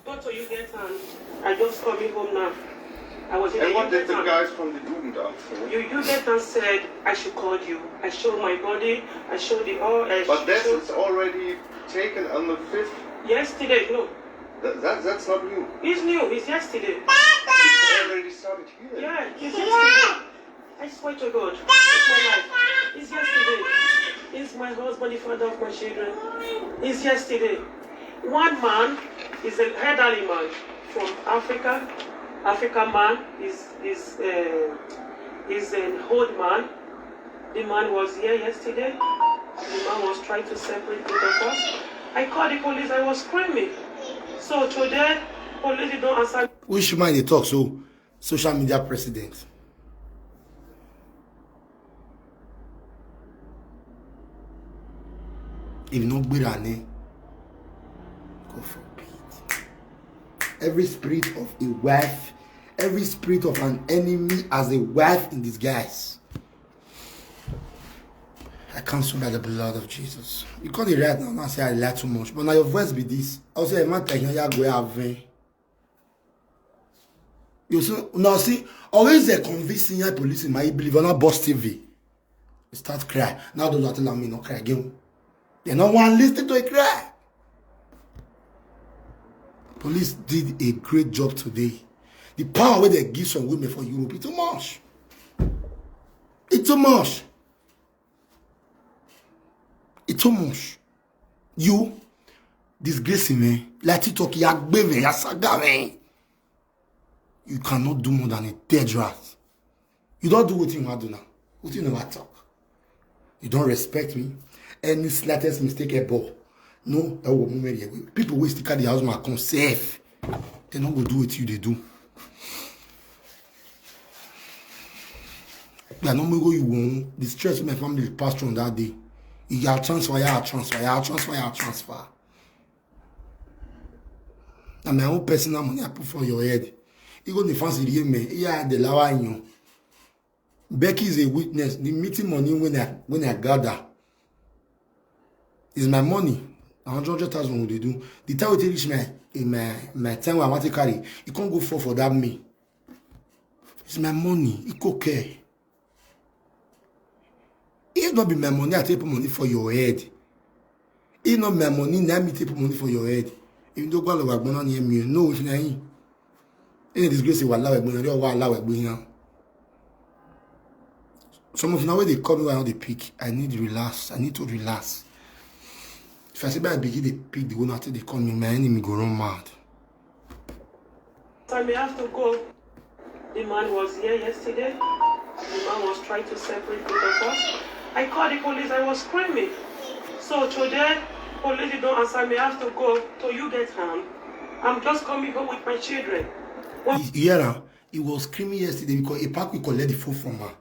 Doctor, you get am. I just coming home now. I was in And the what did the Jugendamt. Guys from the Jugendamt say? You, you get am said I should call you. I show my body. I show the all. Uh, But this show is already taken on the fifth. Yesterday, no. That, that, that's not new. It's new. It's yesterday. It's already started here. Yeah, it's yesterday. I swear to God, it's my life. It's yesterday. It's my husband, the father of my children. It's yesterday. One man is an elderly man from Africa. African man is is uh, is an old man. The man was here yesterday. The man was trying to separate both of us. I called the police. I was screaming. So today, police don't answer. Which man dey talk so? Social media president. If no gbera ni, God forbid. Every spirit of a wife, every spirit of an enemy as a wife in disguise. I cancel by the blood of Jesus. You call it right now, now say I lie too much. But now your voice be this. I say, "Man, take your go have." You see, now see, always they convincing your police in my believe on a boss T V. You start cry. Now don't tell me no cry again. They no one listen to a cry. Police did a great job today. The power where they give some women for Europe, it's too much. It's too much. It's too much. You disgrace me. Like TikTok, you are gbeve, you are saga me. You cannot do more than a dead rat. You don't do what you want to do now. What you never talk. You don't respect me. Any slightest mistake, a ball. No, that will move me away. People waste the car, the house, my come safe. They not go do what you they do. They no go you won't. The stress my family pass through on that day. You are transfer, you are transfer, you are transfer, you are transfer. Na my own personal money I put for your head. You go the fancy real me. Yeah, the lawa you. Becky is a witness. The meeting money when I when I gather is my money. A hundred thousand will they do. The time we take reach my in my my time I want to carry, you can't go for for that me. It's my money. It okay. If not be my money, I take put money for your head. If not my money, now me take put money for your head. If you don't go allow money near me, no, if not, any disgrace will allow it, money will allow it. Some of now where they call me, I they pick. I need to relax. I need to relax. If I say, "But I begin to pick the one after they call me, my enemy go run mad." I may have to go. The man was here yesterday. The man was trying to separate both of us. I called the police. I was screaming. So today, police don't answer me. I have to go. So you get harm. I'm just coming home with my children. What? You hear her? He was screaming yesterday because a park we collect the phone from her.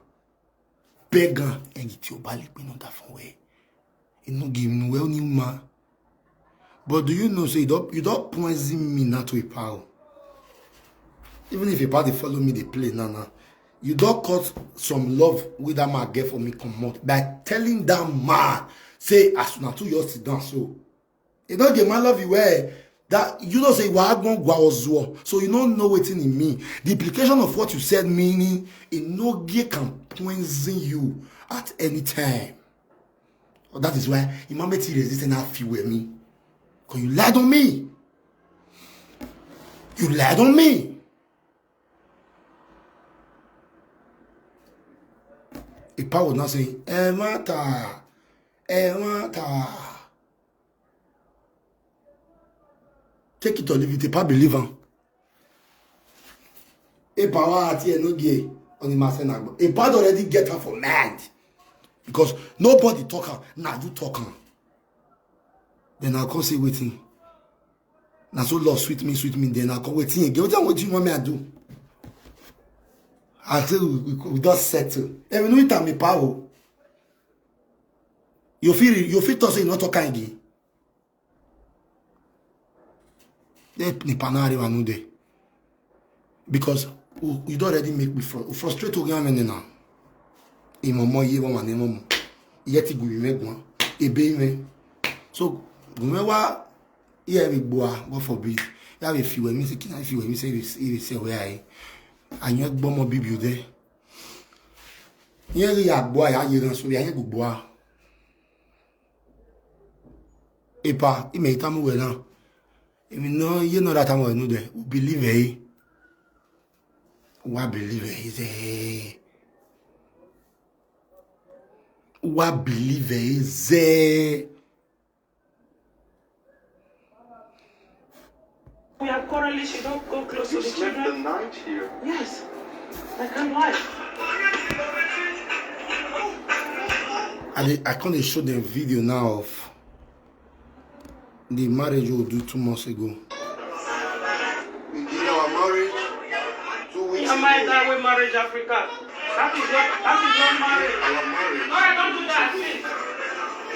Beg her, and it's your balik me not that phone way. You no give me well new man. But do you know say you don't you don't poison me not to a power? Even if a party follow me, they play now now. You don't cut some love with that man get for me come out by telling that man say as soon as two years sit down so. You don't get my love you wear. That you know say wa gbon gwa ozuo. So you don't know wetin e mean. The implication of what you said meaning e no get can poison you at any time. That is why Imam Meti resist and I feel with me. Because you lied on me. You lied on me. Ipa was not saying, "Eh, mata, eh, mata." Take it or leave it, Ipa believe am. Ipa wa ati enogie on the master nagbo. Ipa don already get her for mad. Because nobody talk am, na you talk am. Then I come say wetin. Na so love sweet me, sweet me. Then I come wetin again. Wetin, wetin you want me to do? I say we, we, we don settle. Even with am power. You feel you feel to say you not talk again. Let me panari one day. Because you, you don't already make me fr- frustrate again many now. Imomo ye one and imomo. Yet it will make one. Ebe me. So gumewa here we boa, God forbid. Ya we feel when me say kina feel when me say we say we say where I. And you gbomo bibi there. Here we are boa ya you so ya you boa. Ipa, ime itamu we now. Imi no, you know that I'm no there. We believe eh. Wa believe eh. Wa believe eh. We are quarreling, she don't go close You to the spent the children. Night here. Yes, I can't lie. I dey, I can't show them video now of the marriage we do two months ago. We did our marriage two weeks Am I that ago. Way marriage Africa? That is not, that is not marriage. Our marriage. No, I don't do that. Please.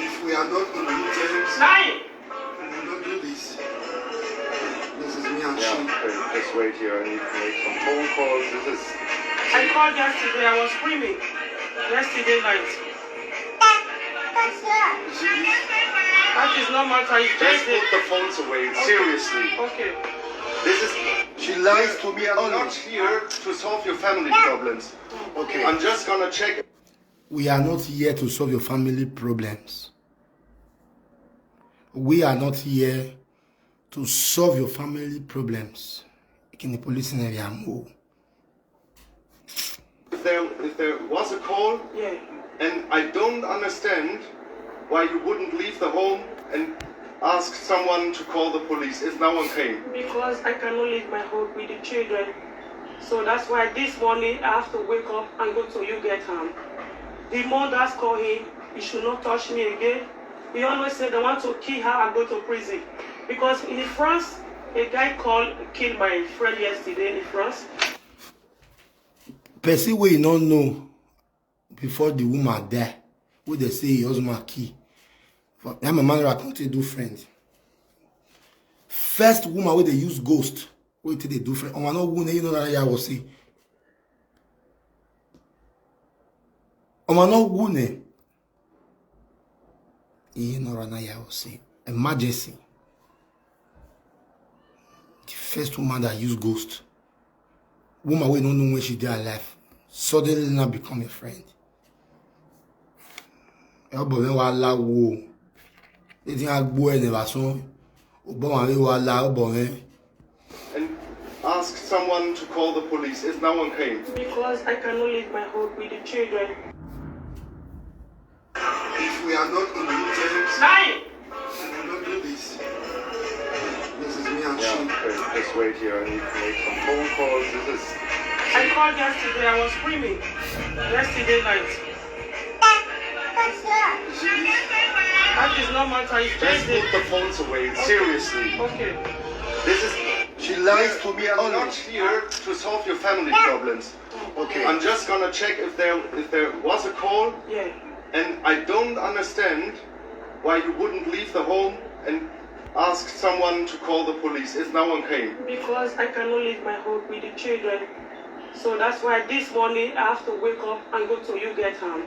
If we are not in good terms, Nine. we will not do this. This is me and Yeah, she. okay, just wait here. I need to make some phone calls. This is. I called yesterday. I was screaming yesterday night. You see this? That is not matter. It's Just just put the phones away. Seriously. Okay. This is. She lies to me. I'm not here to solve your family problems. Okay. I'm just gonna check. We are not here to solve your family problems. We are not here to solve your family problems. Can the police in area move? If there, if there was a call, Yeah. and I don't understand why you wouldn't leave the home and ask someone to call the police if no one came. Because I cannot leave my home with the children. So that's why this morning I have to wake up and go to U Get Ham. The mothers call him, he should not touch me again. He always said, "I want to kill her and go to prison." Because in France, a guy called, killed my friend yesterday in France. Person wey you no know before the woman die, wey dey say your husband kill. For that my man I come take do friend. First woman wey dey use ghost, wey take dey do friend. Omo no wound, you know that I was say. Omo no wound. You know that I was say. Emergency. The first woman that use ghost. Woman wey no know when she dey alive. Suddenly now become your friend. Your boy wa la wo. They think I go anywhere so. Obama wey wa la Obama. And ask someone to call the police if no one came. Because I cannot leave my home with the children. If we are not in good terms, Nine! we will not do this. This is me and Yeah, she. okay, just wait here. I need to make some phone calls. This is. I called yesterday. I was screaming yesterday night. You see this? That is not matter. It's Just just put the phones away. Seriously. Okay. This is. She lies to me. I'm not here to solve your family problems. Okay. I'm just gonna check if there if there was a call, Yeah. and I don't understand why you wouldn't leave the home and ask someone to call the police if no one came. Because I cannot leave my home with the children. So that's why this morning I have to wake up and go to U Get Ham.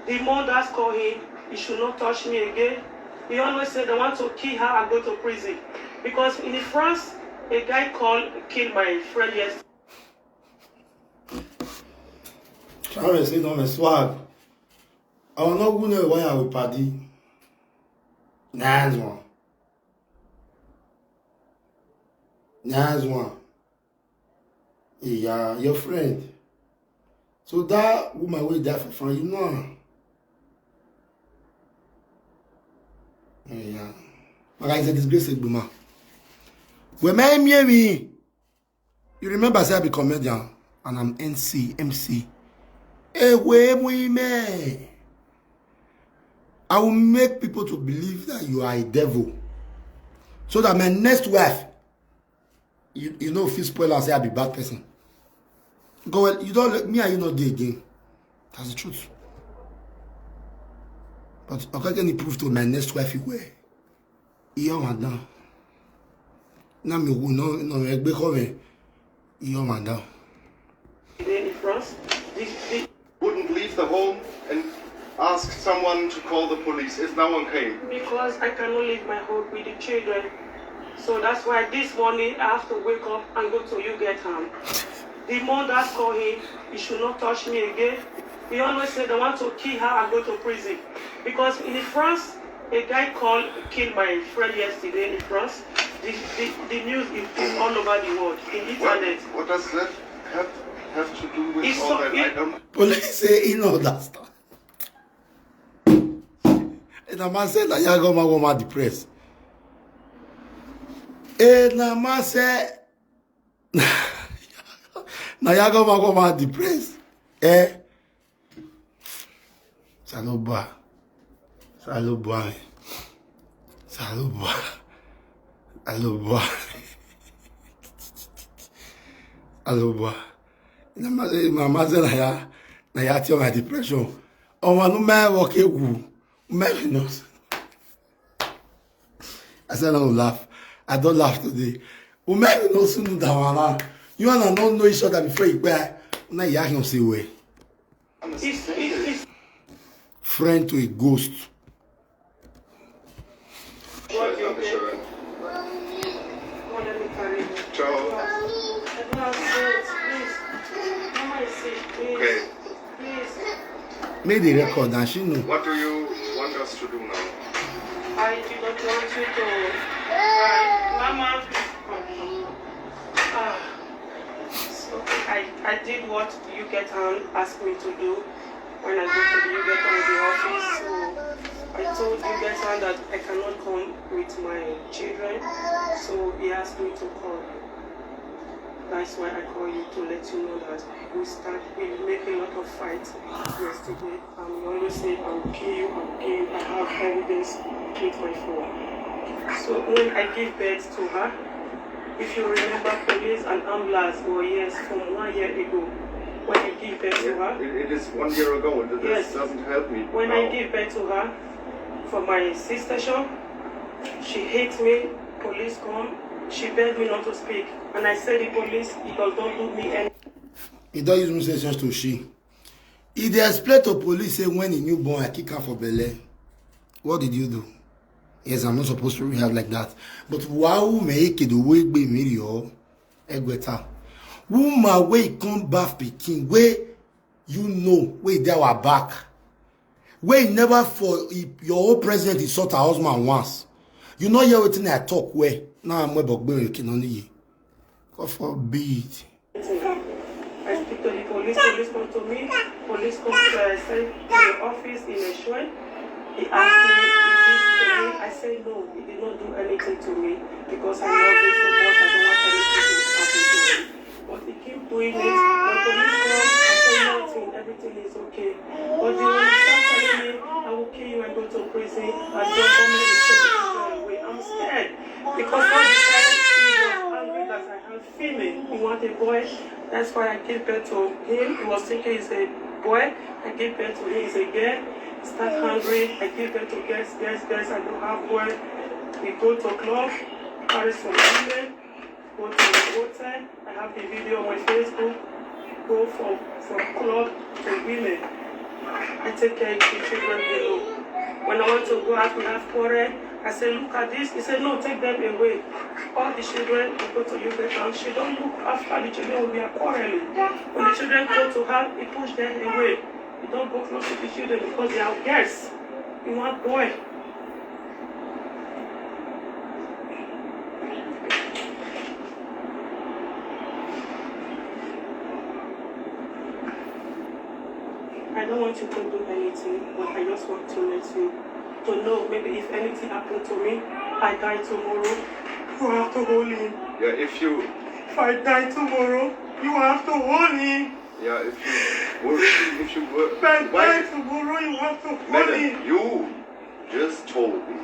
The mothers call him, he should not touch me again. He always said, "I want to kill her and go to prison." Because in France, a guy called kill my friend yesterday. Travel say no me swag. I will not go know why I will party. Nice one. Nice one. Yeah, your friend. So that woman wey die for front, you know am. Yeah. My guy is a disgrace, Egbuma. When my me, you remember say I be comedian and I'm N C, M C. Hey, wait, wait, man. I will make people to believe that you are a devil. So that my next wife, you, you know, if you spoil and say I be bad person. Go well, you don't let me and you not dey again. That's the truth. But okay, can you prove to my next wife you were? Iyo madam. Na mi wu no no egbe ko me. Iyo madam. Today in France, this, this Wouldn't leave the home and ask someone to call the police if no one came. Because I cannot leave my home with the children. So that's why this morning I have to wake up and go to U Get Ham. The mother called him, he should not touch me again. He always said they want to kill her and go to prison. Because in France, a guy called, killed my friend yesterday in France. The, the, the news is, is all over the world, in What, internet. What does that have, have to do with It's all so- that? it- I don't. Police say he no understand. And the man say na yago ma go ma depressed. And the man say na yago ma go ma depressed. Eh? Saloba. Saloba. Saloba. Saloba. Saloba. Na ma say na ma say na ya na ya ti my depression. Ọmọ inú mẹ́wọ̀ kéwu mẹ́rin náà. I said no laugh. I don't laugh today. Ume no sunu dawana. You and I don't know each other before you buy. Na ya can say way. It's, it's, it's Friend to a ghost. what you get. Come, let me carry you. Ciao. I don't have sense, please. Mama is sick, please. Okay. Please. Make the record and she know. What do you want us to do now? I do not want you to. Uh, Mama. Ah. So I, I did what U Get Ham asked me to do when I go to the U Get Ham the office. So I told U Get Ham that I cannot come with my children. So he asked me to call. That's why I call you to let you know that we start, we make a lot of fights yesterday. And you always say, I will kill you, I will kill you. I have evidence with my phone. So when I give birth to her, if you remember, police and ambulance were here from one year ago. When I give birth to her, It, it is one year ago. This Yes. Doesn't help me. when now. I give birth to her, for my C-section, she hit me. Police come. She begged me not to speak, and I said the police, it does not do me any. He don't use me say sense to she. He dey explain to police say when he newborn, I kick her for belle. What did you do? Yes, I'm not supposed to react like that. But wow, me eke the way be me yo. Egweta. Woman wey come back pikin wey you know wey dey our back. Wey never for he, your own president insult her husband once. You know hear wetin I talk well. Now I'm webok gbere kinoniye. God forbid. I speak to the police, police come to me, police come to, uh, send to the office in Eshuen. He asked me, he did to me. I said no, he did not do anything to me because I love him so much. I don't want anything to happen to him. But he keep doing it. When police come, I say nothing, everything is okay. But the one start telling me, I will kill you and go to prison and your family will take the children away. I'm scared because all the time he was angry that I have female. He want a boy. That's why I give birth to him. He was thinking he's a boy. I give birth to him, he's a girl. Start hungry. I give birth to girls, girls, girls. I don't have boy. We go to club, carry some women, go to the hotel. I have the video on my Facebook. Go from from club to women. I take care of the children below. When I want to go out, we have quarrel. I said, "Look at this." He said, "No, take them away." All the children go to Uganda, and she don't look after the children. We are quarreling. When the children go to her, he pushed them away. He don't go close to the children because they are girls. He want boy. I don't want you to do anything, but I just want to let you to know, maybe if anything happened to me, I die tomorrow, you have to hold him. Yeah, if you If I die tomorrow, you have to hold him. Yeah, if you were, if you were, if I why die tomorrow, you have to hold Madam, him. You just told me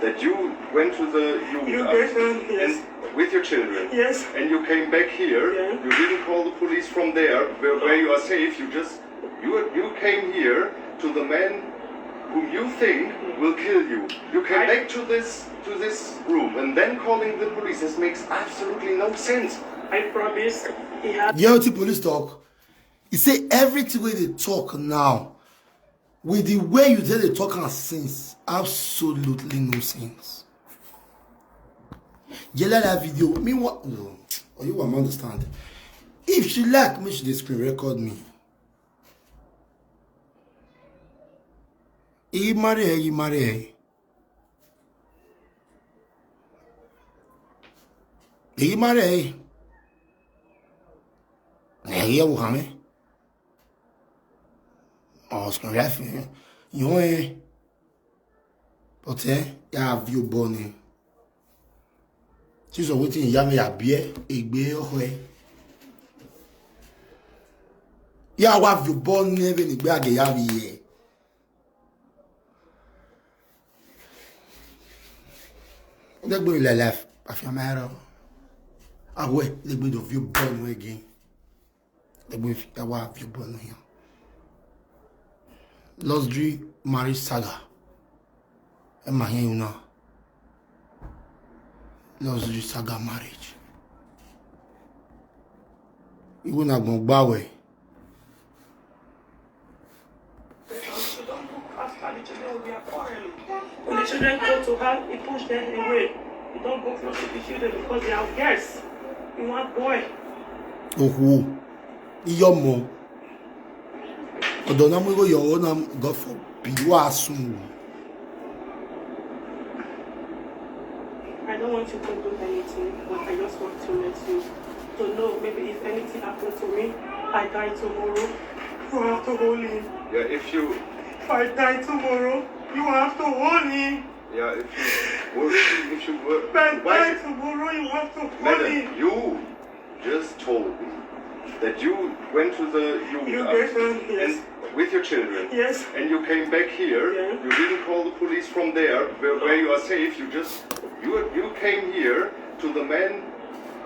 that you went to the Jugendamt. Jugendamt, yes. And with your children. Yes. And you came back here. Yeah. You didn't call the police from there, where, where you are safe. You just, you, you came here to the man whom you think will kill you. You came I back to this, to this room and then calling the police. This makes absolutely no sense. I promise he has Guilty police talk. He say everything wey dey talk now, with the way you take dey talk am since, absolutely no sense. Yella that video, me what? No, or you wan understand? If she like, make she dey screen record me. He marry her, he marry her. He marry her. Hey, you have me. Oscar Ref, you eh? But eh, you have you born. This is wetin you have me a beer, a beer, eh? You have you born, even a beer, you have here. They go in life. I feel my error. I wait. They go to view born again. They go if you have you born here. Luxury marriage saga. Am I here now? Luxury saga marriage. Even a gbọ̀ngbàwẹ̀. When the children go to her, he pushed them away. He don't go close to the children because they are girls. He want boy. Oho. Iyomo. Odo na mo go your own, um, God forbid. Wa sun. I don't want you to do anything, but I just want to let you to know, maybe if anything happened to me, I die tomorrow, you have to hold him. Yeah, if you If I die tomorrow, you have to hold him. Yeah, if you were, if you were, if I why die tomorrow, you have to hold Madam, him. You just told me that you went to the Jugendamt. Jugendamt, yes. And with your children. Yes. And you came back here. Yeah. You didn't call the police from there, where, where you are safe. You just, you, you came here to the man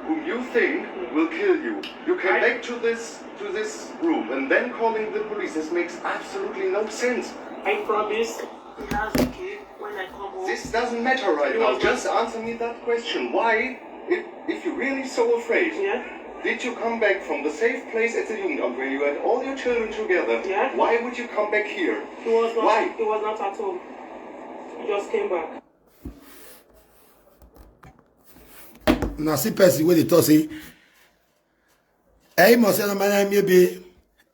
whom you think will kill you. You came I back to this, to this room and then calling the police. This makes absolutely no sense. I promise he has the key when I come home. This doesn't matter right now. Just answer me that question. Why, if, if you're really so afraid, yeah, did you come back from the safe place at the Jugendamt where you had all your children together? Yeah. Why would you come back here? He was not, why? He was not at home. He just came back. Una see person wey dey talk say, "Hey, must say no man, I'm your babe.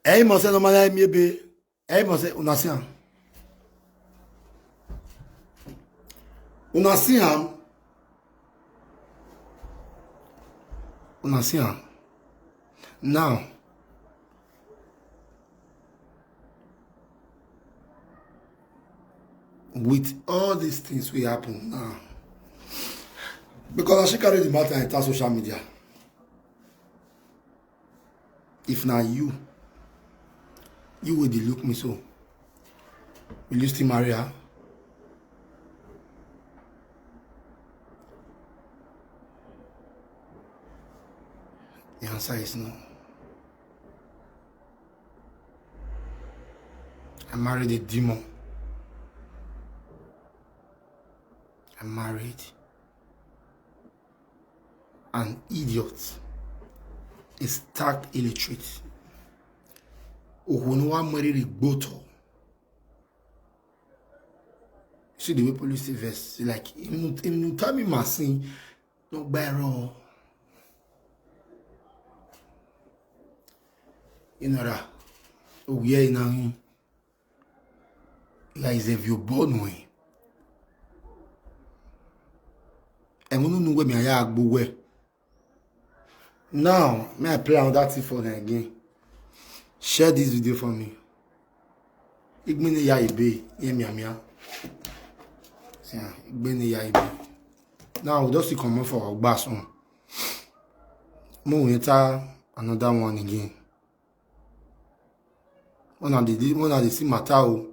Hey, must say no man, I'm your babe. Hey, must say," una see am. Una see am. Una see am. Now, with all these things wey happen now, because as she carry the matter enter social media, if na you, you wey dey look me so, will you still marry her? The answer is no. I married a demon. I married an idiot, a stark illiterate. Oho no wa marry the gboto. See the way police dey vex. Say like, "Him no, him no tell me my sin." No gbero. You know that. Oh, yeah, now him. Like, if you born way. And we don't know where me I go where. Now, may I play another thing for them again? Share this video for me. Igbene ya ibe, ye mia mia. See, ah, igbene ya ibe. Now, we just see comot for Ogbasun. Mo we enter another one again. Una dey, una dey see matter o.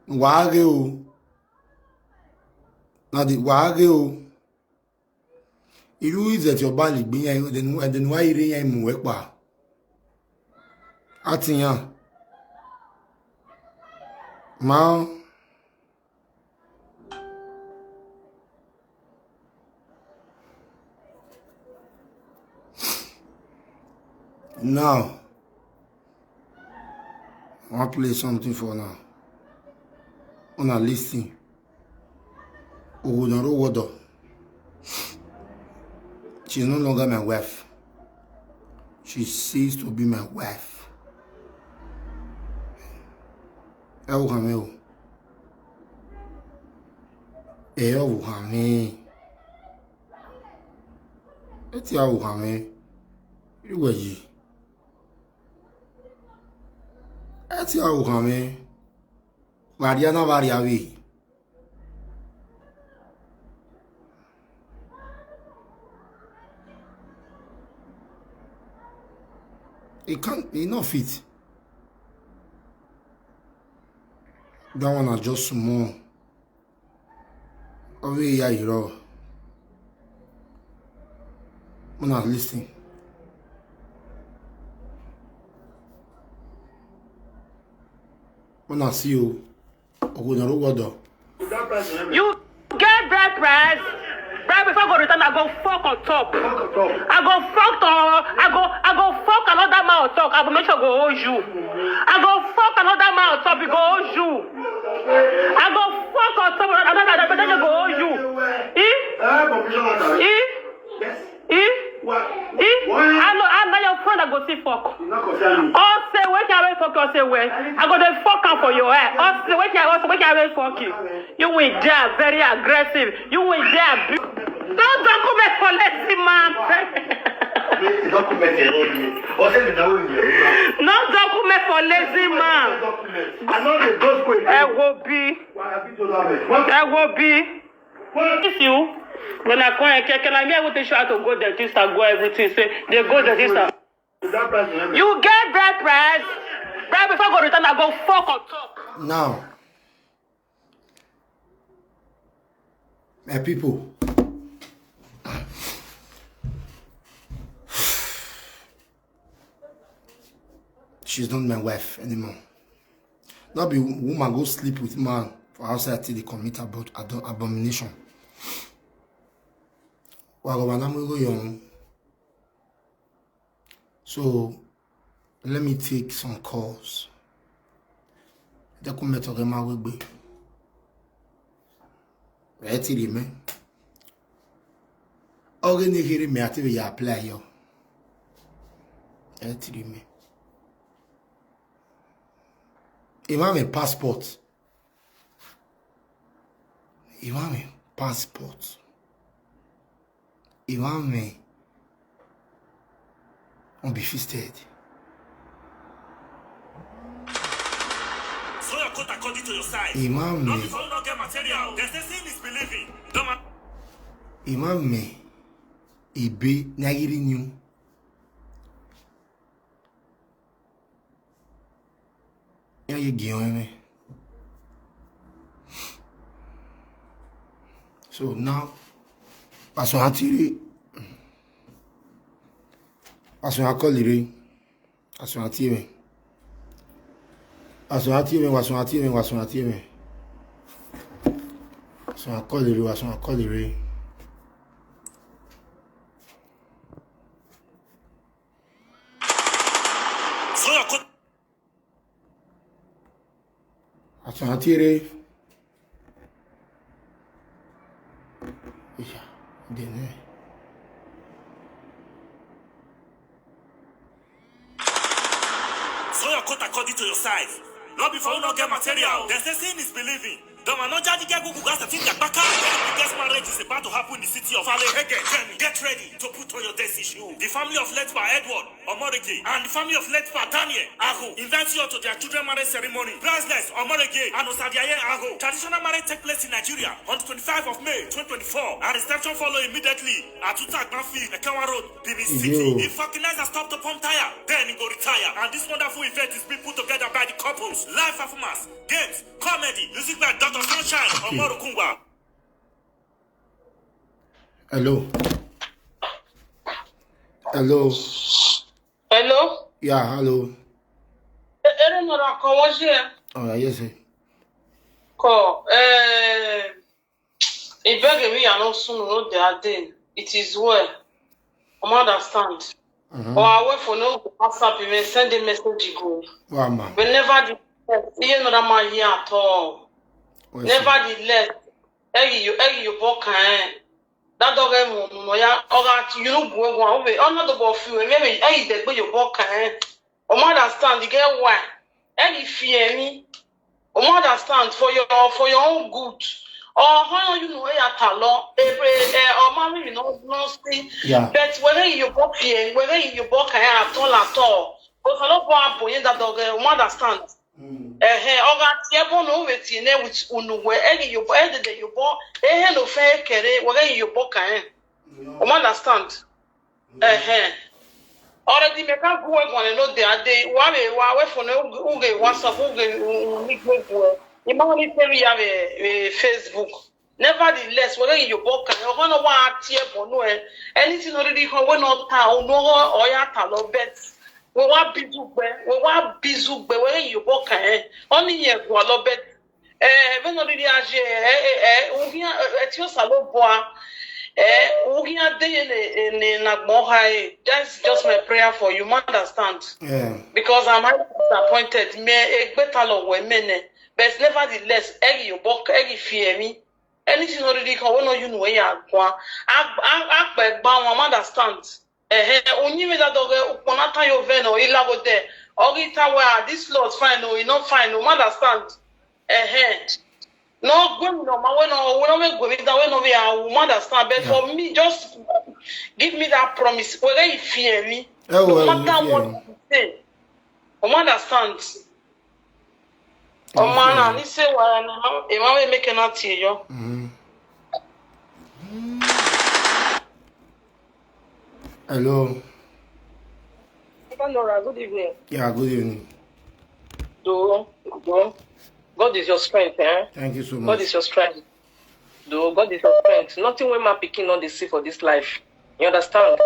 Wàá rè o. Na the wàá rè o. Irú ìzẹ̀ tí ọba lè gbé yẹn, ẹ̀dẹ̀nu wá eré yẹn mú ẹ pa. Á ti yàn. Máa. Now, I wan play something for now. Una listen. Ogunoro Wodo. She's no longer my wife. She ceased to be my wife. Ẹ wò kàn mí o. Ẹ wò kàn mí. Ẹ ti wò kàn mí. Irú ẹ̀ yìí. Ẹ ti wò kàn mí. Wàríà náà wàríà wí. It can't, it not fit. That one I just small. Over here, you know. When I listen. When I see you. Ogunoro Wodo. You get bride price. Bride before go return, I go fuck on top. I go fuck on, I go, I go fuck another man on top. I go make sure go hold you. I go fuck another man on top, he go hold you. I go fuck on top, another man go hold you. Eh? Eh? Eh? Eh? I know, I know your friend that go see fuck. All say, wait, I will fuck you, say, wait. I go dey fuck am for your head. All say, wait, I, all say, wait, I will fuck you. You will die very aggressive. You will die. Don't document for lazy man. Document your own. Or say the own. No document for lazy man. I know the gospel. I will be. I will be. If you, when I come and check, and I mean, I want to show how to go dentist and go everything. Say, they go dentist. You get bride price. Bride before go return, I go fuck on top. Now, my people, she's not my wife anymore. Not be woman go sleep with man for outside till they commit abort-, adon-, abomination. Wa go wana mu go young. So let me take some calls. They come to my way. Ẹ ti rí mi. Ọ̀rẹ́ ní kiri mi àti ìyá apply yọ. Ẹ ti rí mi. Ìmá mi passport. Ìmá mi passport. Ìmá mi. Wọ́n be fisted. Sew your coat according to your size. Ìmá mi. No be for who no get material. They say seeing is believing. Don't ma- Ìmá mi. Ìbé ní ayírí ni o. Ya ye gi on me. So now, aso atire. Aso akolire. Aso atire. Aso atire, aso atire, aso atire. Aso akolire, aso akolire. Sew your coat. Aso atire. Dene. Sew your coat according to your size. No be for who no get material. They say seeing is believing. Doma no jadi get gugu gasa tin jakpaka. The biggest marriage is about to happen in the city of Alehege. Then get ready to put on your desi shoe. The family of late Pa Edward Omorege and the family of late Pa Daniel Aho invite you to their children marriage ceremony. Priceless Omorege and Osadiaye Aho. Traditional marriage take place in Nigeria on the twenty-fifth of May twenty twenty-four. And reception follow immediately at Utagbafi, Ekenwa Road, Benin City. If Fakinaiza stop to pump tire, then he go retire. And this wonderful event is being put together by the couples, live performance, games, comedy, music by Doctor Sunshine Omorokungwa. Hello. Hello. Hello? Yeah, hello. Ere nora ko woje Oh, yeah, yes, sir. ko eh ibege mi ano sunu no de ade. It is well. I understand. Mhm. Or away for no WhatsApp me send a message go. Wow, man. Whenever the you know that man here at all. What's up? Nevertheless, egi you egi you book eh. That dog eh mo no ya oga you no go go away. Ono do bo fi we me egi de gbe you book eh. O mo understand the get why. Egi fear me. O mo understand for your for your own good. Or how you know ya talo. Every eh or mommy you know no see. Yeah. But whether you book here, whether you book eh at all at all. Because I don't go up in that dog eh. O mo understand. Mm. Ehe, oga tie bo no we tie ne with unu we egi you bo edi de you bo ehe no fe kere we egi you bo kan. O mo understand? Ehe. Already me ka go we go no de ade wa we wa we for no uge WhatsApp uge ni go go. Ima ni tell ya we Facebook. Nevertheless, we egi you bo kan. O no wa tie bo no eh. Anything already ho we no ta o no o ya ta lo bet. We wa bizugbe, we wa bizugbe we egi you bo kan eh. Oni ye go lo bet. Eh, we no really aje eh eh eh. Ugia eh ti o sa lo bo a. Eh, ugia de ye ne ne na gbo ha eh. That's just my prayer for you, you understand? Yeah. Because I'm highly disappointed. Me egbe ta lo we me ne. But nevertheless, egi you bo egi fear me. Anything already ho we no you know ya gwa. Agbe gba won understand. Eh eh, onyi me that dog eh ukpona ta yo ve no ila go there. Ogi ta we ah this lot fine no, e no fine no, understand? Eh eh. No gwe mi no ma we no we no me gwe mi that we no we ah, we understand. But for me, just give me that promise. We egi fear me. Oh, well, No matter yeah. What you say. O mo understand? O ma na ni se wa na e ma we make na tie yo. Mhm. Hello. Papa Nora, good evening. Yeah, good evening. Do, do. God is your strength, eh? Thank you so God much. Is your strength. Do, God is your strength. Nothing wey man pikin no dey see for this life. You understand?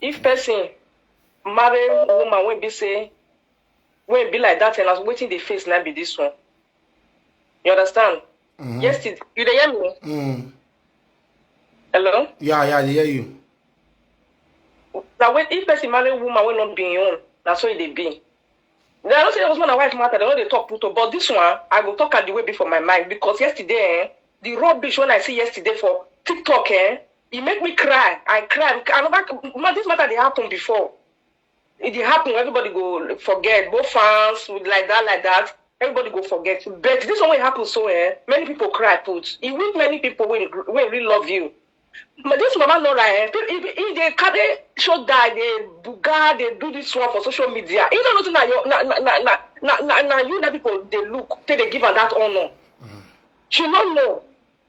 If person marry woman wey be say wey be like that, and as wetin dey face na be this one. You understand? Mhm. Yesterday, you dey hear me? Mm. Hello? Yeah, yeah, I dey hear you. Na when if person marry woman wey no be im own, na so e dey be. Dem no say husband and wife matter, dem no dey talk put up. But this one, I go talk am the way be for my mind because yesterday, eh, the rubbish when I see yesterday for TikTok, eh, e make me cry. I cry. I never, ma, this matter dey happen before. E dey happen, everybody go forget, both fans like that, like that. Everybody go forget. But this one wey happen so, eh, many people cry put. E weak many people wey wey really love you. But this mama Nora, eh, pe- e e dey carry shoulder, dey buga, dey do this one for social media. You don't know na your na na na na na na, na you that people dey look, take dey give am that honor. She no know.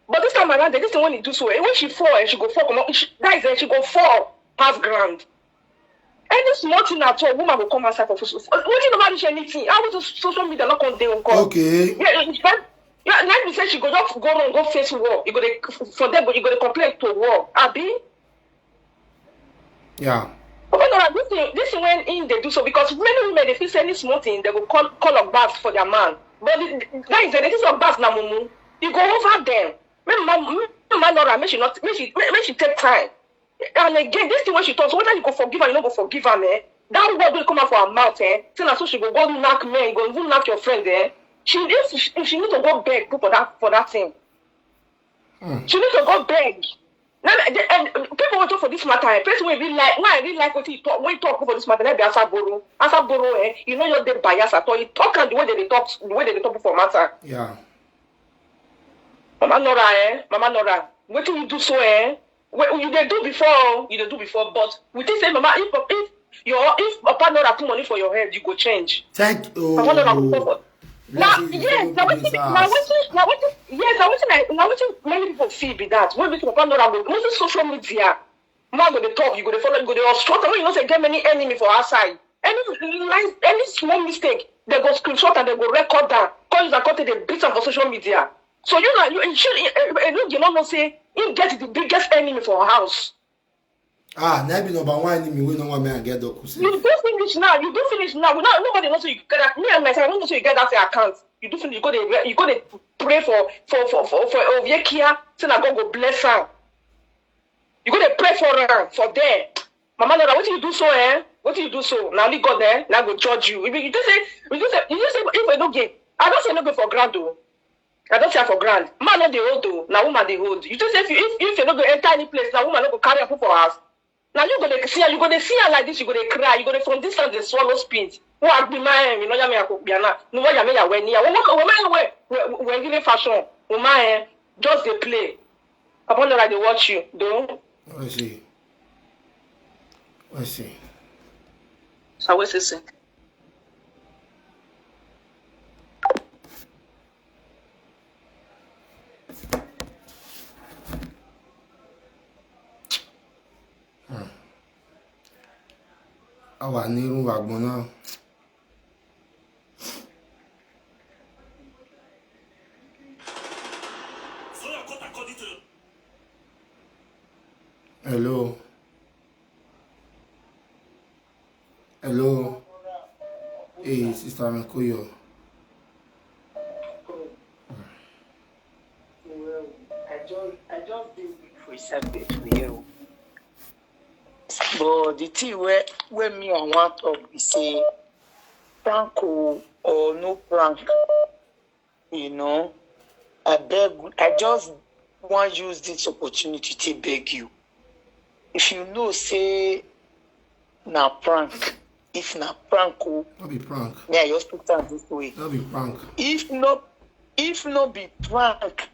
But this time around, this thing when e do so, eh, when she fall, eh, she go fall. Comot, she, that is, eh, she go fall pass ground. Any small thing at all, woman go come outside for social. Wetin never reach anything. How to social media not come dey on call? Okay. Yeah, in fact, yeah, like we say, she go just go run, go face wall. You go dey for there, but you go dey complain to wall. Abi? Yeah. But no, this thing, this thing when in they do so because many women they feel say any small thing they go call call up bars for their man. But the, that is the this of bars na mumu. You go over them. Make man, make man Nora, make she not, make she, make, make she take time. And again, this thing when she talks, whether you go forgive her, you no go forgive her, eh? That word will come out for her mouth, eh? Say na so she go go knock men, go even knock your friend, eh? She if she, if she need to go beg put for that for that thing. She need to go beg. Now, and people want to for this matter. Eh, person wey really like, why I really like what he talk, when he talk for this matter, let be Asaboro. Asaboro, eh, you know your dey bias at all. He talk and the way they talk, the way they talk for matter. Yeah. Mama Nora, eh, Mama Nora, what do you do so, eh? Well, you dey do before, you dey do before, but we think say, Mama, if if your if Papa Nora put money for your head, you go change. Thank you. Papa Nora go come for. Now, yes, now wetin, now wetin, now wetin, yes, now wetin, I, now wetin many people feel be that. When wetin Papa Nora go, mostly social media, man go dey talk, you go dey follow, you go dey obstruct. When you know say get many enemy for outside, any nice, any small mistake, they go screenshot and they go record that. Cause you are cutting the beat am for social media. So you know, you should, you know, you don't know say he get the biggest enemy for house. Ah, na be number one enemy wey no want me and get doku say. You do finish now. You do finish now. We not, nobody knows you get that. Me and myself, I don't know so you get that account. You do finish. You go dey, you go dey pray for for for for for Oviekia. Say na God go bless am. You go dey pray for am for there. Mama Nora, what you do so, eh? What you do so? Now only God, eh? Now go judge you. If you just say, you just say, you just say, if I don't get, I don't say no go for ground though. I don't say for ground. Man no dey hold though. Now woman dey hold. You just say if you if, if you no go enter any place, now woman no go carry am put for house. Now you go dey see her, you go dey see her like this, you go dey cry, you go dey from distance dey swallow spit. Who are the man? You know yami ako biana. No wa yami ya weni ya. Wo wo ma we we we gile fashion. Wo ma eh just dey play. Upon the right dey watch you. Don't. I see. I see. So what is it? A wà ní irú àgbọn náà. Hello. Hello. Hey, sister Mikoyo. I just, I just dey wait for a second to hear o. But the thing wey wey me I wan talk be say prank o or no prank, you know, I beg, I just wan use this opportunity to beg you. If you know say na prank, if na prank o, No be prank. me I just put am this way. No be prank. If no, if no be prank,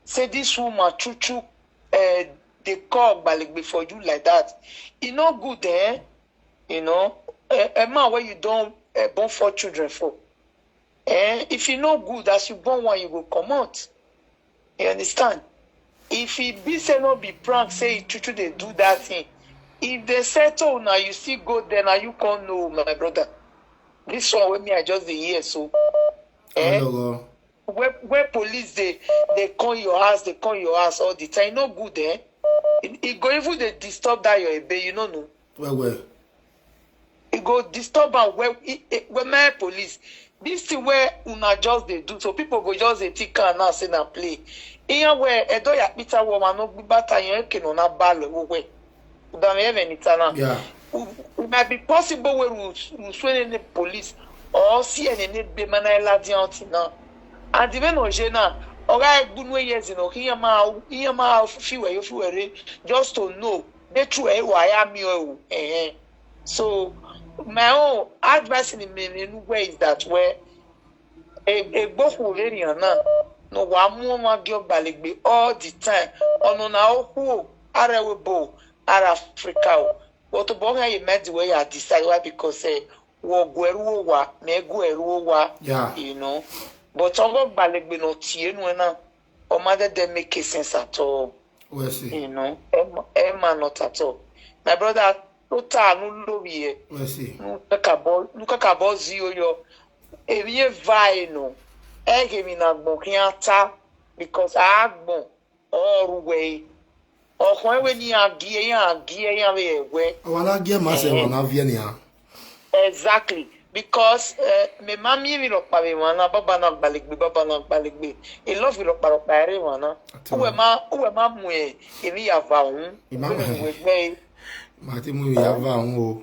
say this woman true true uh, dey call gbalegbe for you like that, e no good, eh? You know, a, a man wey you don uh, born four children for, eh? If e no good, as you born one, you go comot. You understand? If e be say no be prank, say e true true dey do that thing. If they settle una, you still go there, na you come know, my brother. This one wey me I just dey hear so. Eh? Hello. Where where police dey dey come your house, dey come your house all the time. E no good, eh? E, e go even dey disturb that your ebe, you no know. Well, well. E go disturb am well. E, e, well, my police, this thing wey una just dey do, so people go just dey think am now say na play. Iyan we edo ya pita wo ma no gbi bata yan ke no na ba lo wo we. Uda me even itana. Yeah. It might be possible we ru ru swene ne police or C N N ne be mana la di anti na. And the way no je na, oga egbunu years no, iyan ma, iyan ma fi we yo fi we re, just to know. They true eh wa ya mi o. Eh. So my own advice in the main way is that where a a book will very na no wa mu ma gyo gbalegbe all the time. Ono na oku o, ara we bo, ara Africa o. But to bo ha ye mad the way I decide why, because eh wo gweru o wa, me gweru o wa. Yeah. You know. But ongo gbalegbe no tie nu na. O ma de de make sense at all. We'll see. You know, Emma, Emma not at all. My brother, no ta no love ye. We'll see. No kakabo, no kakabo zi yo yo. Ebi ye vai no. Ege mi na gbon ki ata because a gbon oru we. Ohun we ni agi e, agi e ya we we. Our na get myself and have any. Exactly. Because uh, me mami mi lo pa mi wana, baba na gbalegbe, baba na gbalegbe. E love lo pa lo pa re wana. Uwe ma, uwe ma mu e, e mi ya va un. E ma Uwe mu e. Uwe gbe. Ma ti mu ya va un o.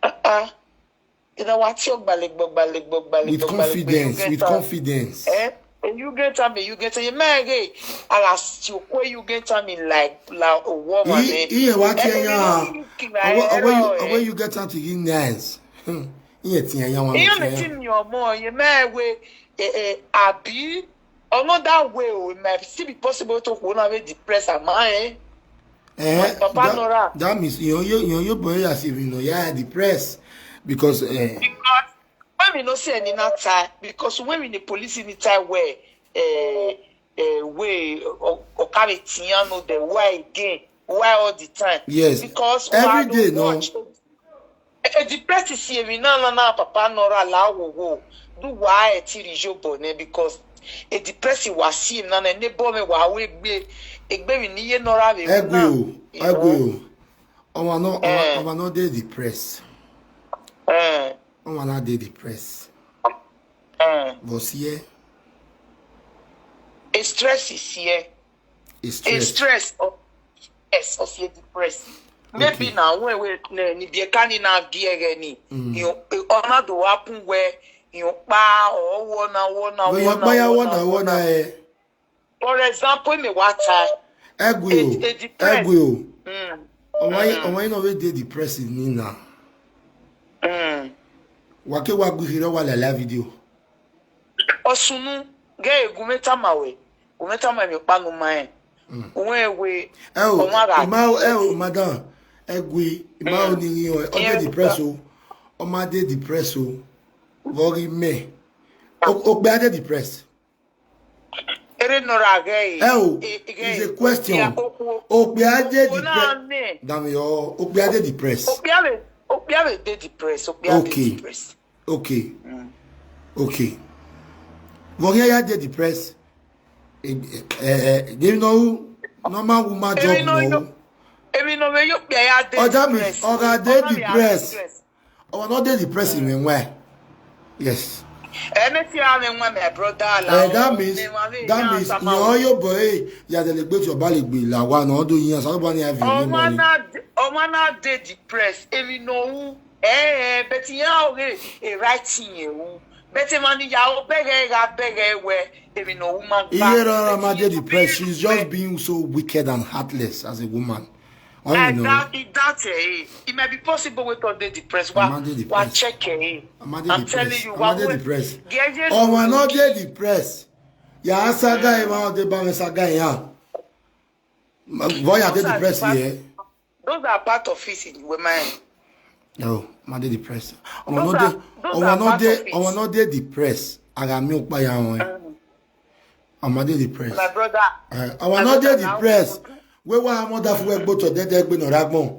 Ah ah. Ina wa ti o gbalegbo, gbalegbo, gbalegbo. With Gbalegbo, confidence, you get with am. Confidence. Eh? You get am, you get am. Mege, ala si okwe you get am like la woman. Iye wa ti ya. Awe you get am to nice. Iye ti ya wa. Iye me ti mi omo ye me we eh eh abi another way o, it might still be possible to go na we depress am eh. Eh, Papa that, Nora. That means you you you you boy as if you know yeah depressed because eh. Because when we no see any na tie because when we the police in the tie where eh eh way or carry tiano the why again why all the time. Yes. Because every day no. Watch, e depress si emi na na na papa nora la wo wo du wa e ti ri jo bo ne because e depress wa si emi na na ne bo me wa we gbe egbe mi ni ye nora we egbe o egbe o o ma no o ma no dey depress eh o ma na dey depress eh but here e stress is here e stress e stress of yes of ye depress maybe na when we ne ni bi ka ni na gi ere ni yo ona do wa kun we yo pa o wo na wo na wo na wo na wo na eh for example me wa ta egwe o egwe o ọmọ yìí ọmọ yìí náà wey dey depressed ni na wa ke wa gbe hiro wa la la video osunu ge egun meta ma we egun meta ma mi pa nu ma e won e we ẹ o ọmọ ara ima o ẹ o madam ẹ gwe ima o ni yin o ọ dey depress o ọmọ dey depress o worry me o pe a dey depress ere nora ge e ẹ o is a question o pe a dey depress dami o o pe a dey depress o pe a dey depress o pe a dey depress okay okay okay worry a dey depress you know normal woman job no emi no me yo pe a dey depress ọ̀gá dey depress ọmọ náà dey depress mi wẹ yes eme ti a me nwa my brother la uh, that means that means yan yo boy ya de le gbe ti oba le gbe la wa na do yan sa ba ni avi ni mo ni ọmọ náà dey depress emi no wu eh eh but yan o re e right thing e wu but e ma ni ya o bẹrẹ ra bẹrẹ we emi no wu ma gba iye rara ma dey depress she is just being so wicked and heartless as a woman. I know. That, it, that uh, it might be possible we to dey depressed. Wa, wa check eh. I'm telling you, wa dey depressed. Oh, wa no dey depressed. Ya saga e ma dey ba me saga ya. Boy, I dey depressed here. Those are part of it in women. No, ma dey depressed. Oh, no dey. Oh, no dey. Oh, no dey depressed. Aga mi o pa ya won. Ọmọ dey depressed. My brother. Ọmọ no dey depressed. Wey wa ọmọ da fún ẹgbẹ́ tó dẹ́dẹ́ gbé nọ̀rọ̀ agbọ̀n.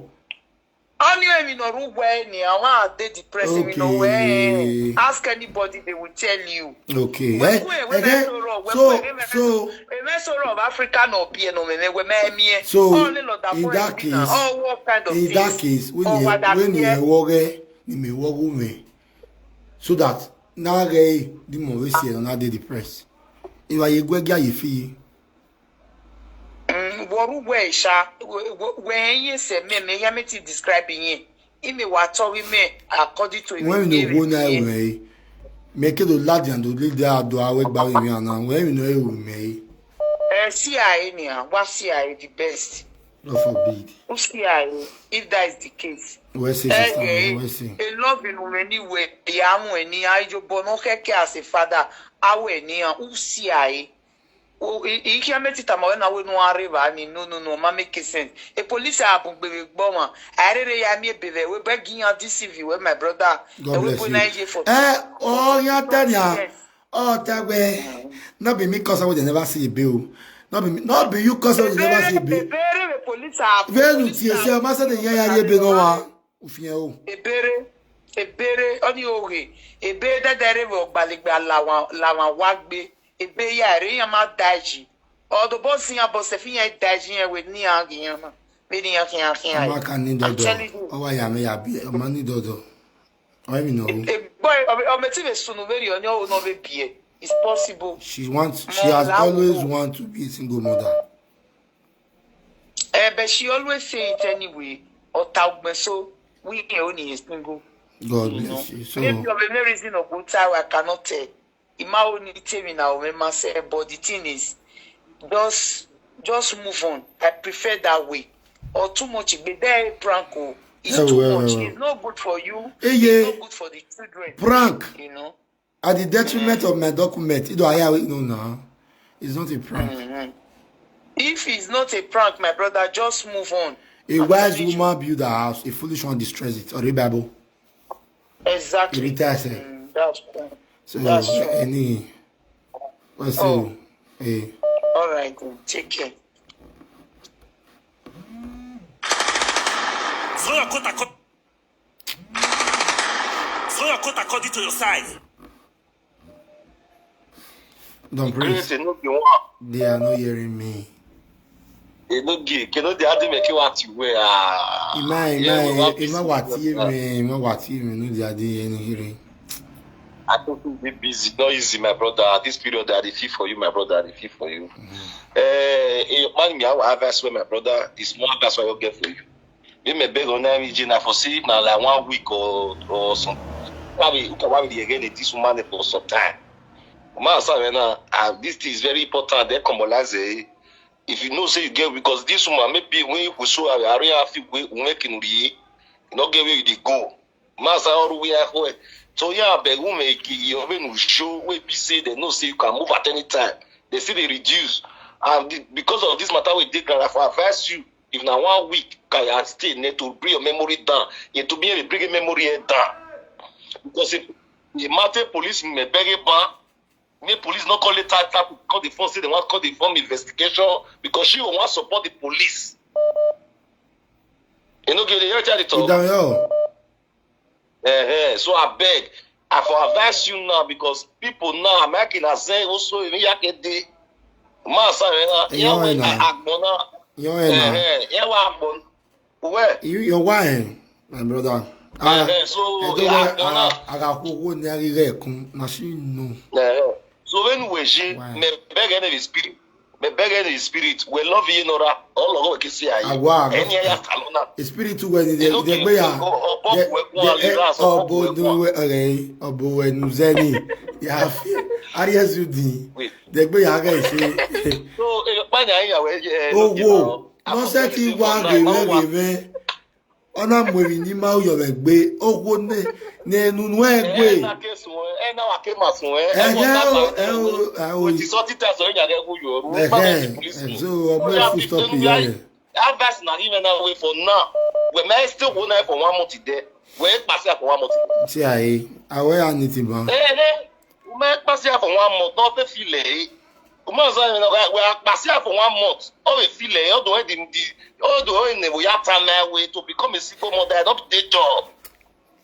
Only when you know who where ni àwọn dey depressed, you know where. Ask anybody, they will tell you. Okay. Well, eh, again, so so. Eme sọ̀rọ̀ of Africa no be no me me we me me. So in that case, all what kind of in that case, when you when you worry, you may worry me, so that now the more we see, now dey depressed. Iwa ye gwe gya ye fi. Mm, woru we sha we ye se me me ya me ti describe yin. Ime wa to we me according to when no go na we. Me ke do ladi and do lead there do awe gba we mi ana. When we no e we me. Eh, C I A ni a, wa C I A the best. God forbid. Who C I A if that is the case? We say sister, we say. A love in many way. The amu eni ajo bono keke as a father. Awe ni a who C I A. Iki ame ti tama wena wenu areva ni no no no ma make sense. E police abu gbere gboma. Arere ya mi ebere we begging ya deceive we my brother. God bless you. Eh, oh ya tanya. Oh tagwe. No be me cause I would never see a bill. No be me, no be you cause I would never see a bill. Venu ti ese ma se de ya ya ye be no wa. Ufien o. Ebere. Ebere oni oge. Ebe dedere we ogbalegbe lawan lawan wagbe. Ebe ya re yan ma daji. Odo bo si yan bo se fi yan daji yan we ni yan gi yan ma. Me ni yan ki yan ki yan. Ama kan ni dodo. Owa ya me ya bi. Ama ni dodo. Owa mi no. E boy o me ti be sunu very onyo o no be bie. It's possible. She wants she has always want to be a single mother. Eh, but she always say it anyway. Or talk so we can only a single. God bless you. So maybe of any reason or good time I cannot tell. Ima only tell me now, remember say, but the thing is, just just move on. I prefer that way. Or too much, but there prank o. It's too much. It's not good for you. It's not good for the children. Prank. You know. At the detriment of my document. You know now. It's not a prank. Mm-hmm. If it's not a prank, my brother, just move on. A wise woman build her house, a foolish one destroys it. Or the Bible. Exactly. Mm, that's true. So that's true. Any. What's oh. Hey. All right, then. Take care. Throw your coat according, throw your coat according to your size. Don't breathe. They are not hearing me. Enoge, kí ló dé adé mẹ́kí wá ti wẹ̀ ah. Ìmá ìmá ìmá wà tí èmi ìmá wà tí èmi ló dé adé ẹni kiri. I don't think they busy, not easy, my brother. At this period, I dey feel for you, my brother. I dey feel for you. Eh, eh, man, me, I will advise where my brother is more advice I will get for you. Me, me beg on every day na for see if na like one week or or some. Why we why we dey get this woman for some time? Man, sorry now. And this thing is very important. They come on, say if you know say you get because this woman maybe when you pursue her, I really have to wait when can you not get where you dey go. Masa oru we are where. So yeah, beg who make you when you show we be say they know say you can move at any time. They see they reduce. And the, because of this matter we did I for advise you. If na one week, can you stay net to bring your memory down. You to be able to bring your memory head down. Because if the matter police may beg it back, make police not call it tap tap call the phone say they want call the phone investigation because she want support the police. You know, get the hear the talk. Down here. Eh, eh. So I beg, I for advise you now because people now are making a say also if you can the master. You're in. You're in. Where? You, your wine, my brother. Ah, eh, so I, I, I, I got who won't nearly reckon. Machine no. Eh, eh. So when we she me beg any spirit, me beg any spirit, we love you, Nora. All of we can see I. Agwa. Any ya talona. Spirit when they they be ya. Obo we kwa lira so. Obo no we okay. Obo we no zeni. Ya. Arias you di. They be ya guys. So, eh, panya ya we. Oh, wo. Nonsense wa gẹ̀wẹ́gẹ̀wẹ́. Ọ na-amụrụ n'ime ụyọrọ egbe okwu n'enu nwa egbe. Advice na even that way for now. We may still go now for one month there. We pass for one month. See, I, I wear anything, man. Hey, hey. Ume kpasia for one month, not a feel eh. Ume say we kpasia for one month, all the feel eh, all the way the the all the way in the way time my way to become a single mother, not the job.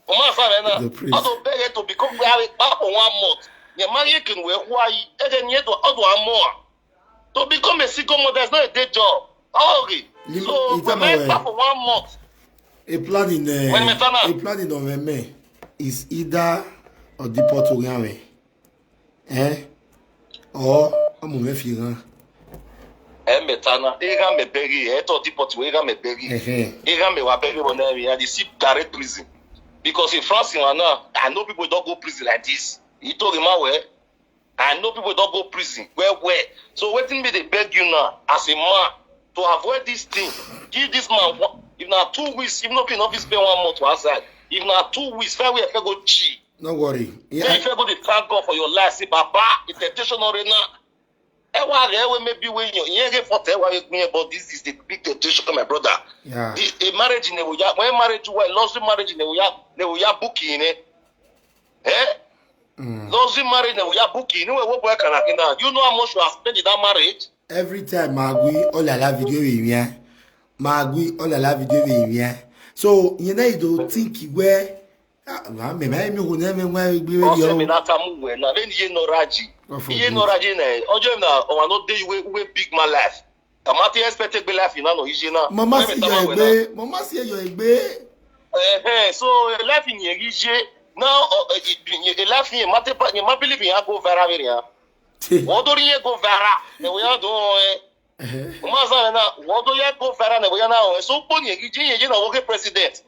Ume say na all the beg to become we are back for one month. Ye marry can we why again yet to all the more. To become a single mother is not a day job. Okay. So we may back for one month. A planning, uh, a planning of a man is either or deport to Yahweh. Eh? Or I'm a firan. Emetana, Iran me begi, Eto deport, Iran me begi. Iran me wa begi on every and they see direct prison. Because in France, you are now, I know people don't go prison like this. He told him, well, I know people don't go prison. Well, well. So waiting me they beg you now, as a man, to avoid this thing. Give this man one, if not two weeks, if not enough, spend one month outside. If not two weeks, five weeks, go cheat. No worry. Yeah. If you go to thank God for your life, say, Baba, the temptation already now. Ewa ewe maybe when you hear get for tell why you but this is the big temptation, my brother. Yeah. The, the marriage in the when marriage well, lost marriage in the way, they will book in it. Eh? Mm. Lost marriage in the way book in it. What boy can I now? You know how much you have spent in that marriage? Every time Magui, all I love video with me. Magui, all I love video with me. So you know you don't think where Ah, me me me who name me why we be o se me na tamu we na then ye no raji. Ye no raji na ojo na o wa no dey we we big man life. Kamati expect be life na no ije na. Mama si yo egbe, mama si yo egbe. Eh eh, so life in ye ije. Now, life in ye mate pa ye ma believe in go viral very. What do you go viral? The way I do eh. Umaza na what do you go viral na we na so pon ye ije ye na wo president.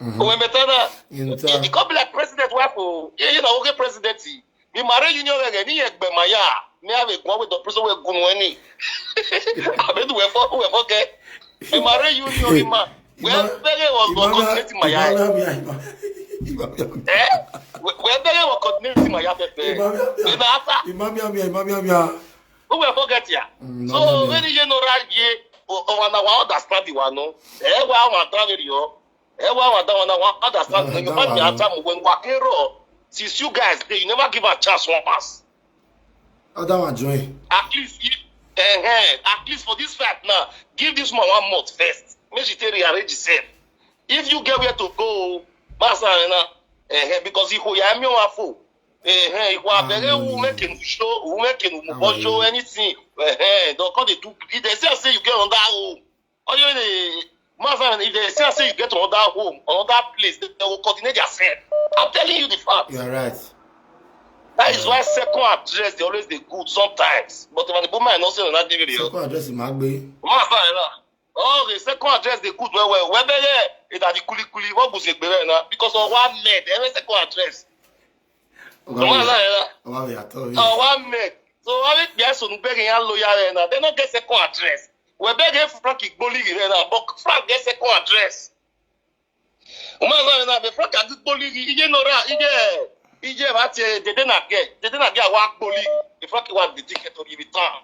When better na, In e come be like president wife o. Yeah, you know, okay, president. The marriage union wey get ni egbe maya. Me have a one with the person wey gun any. I bet we for we forget. The marriage union, the man. We have very was coordinating my eye. Eh? We have very was coordinating my eye. Pepe. Then after Imamia, Imamia, Imamia. Who will forget ya? So when you know right here, over now I understand the one, no. Eh, well, I want to tell you. Eh, well, I want to understand. When you find the answer, when Wakero, since you guys, they, you never give a chance one pass. Other one join. At least, if, eh, eh, at least for this fight now, give this man one month first. Make she take rearrange herself. If you get where to go, Master Arena, eh, eh, because he go ya me one fool. Eh, eh, if we are very who make him show, who make him show anything, eh, eh, don't call the two. If they say say you get on that home, or you the Master Arena, if they say say you get on that home, on that place, they will coordinate yourself. I'm telling you the fact. You are right. That is why second address they always dey good sometimes. But when the woman not say that give it. Second address in Magbe. Master Arena. Oh, the second address dey good well well. Where they is that the kuli kuli what was it now? Because of one med, every second address. Master Arena. Oga we are talking. Oh, one med. So I mean, yes, on begging and lawyer now. They not get second address. We beg if Frank Igboli now, but Frank get second address. Master Arena, the Frank Igboli, you know that, you get, you get that, eh, they didn't get, they didn't get one Igboli. The Frank was the ticket to give it time.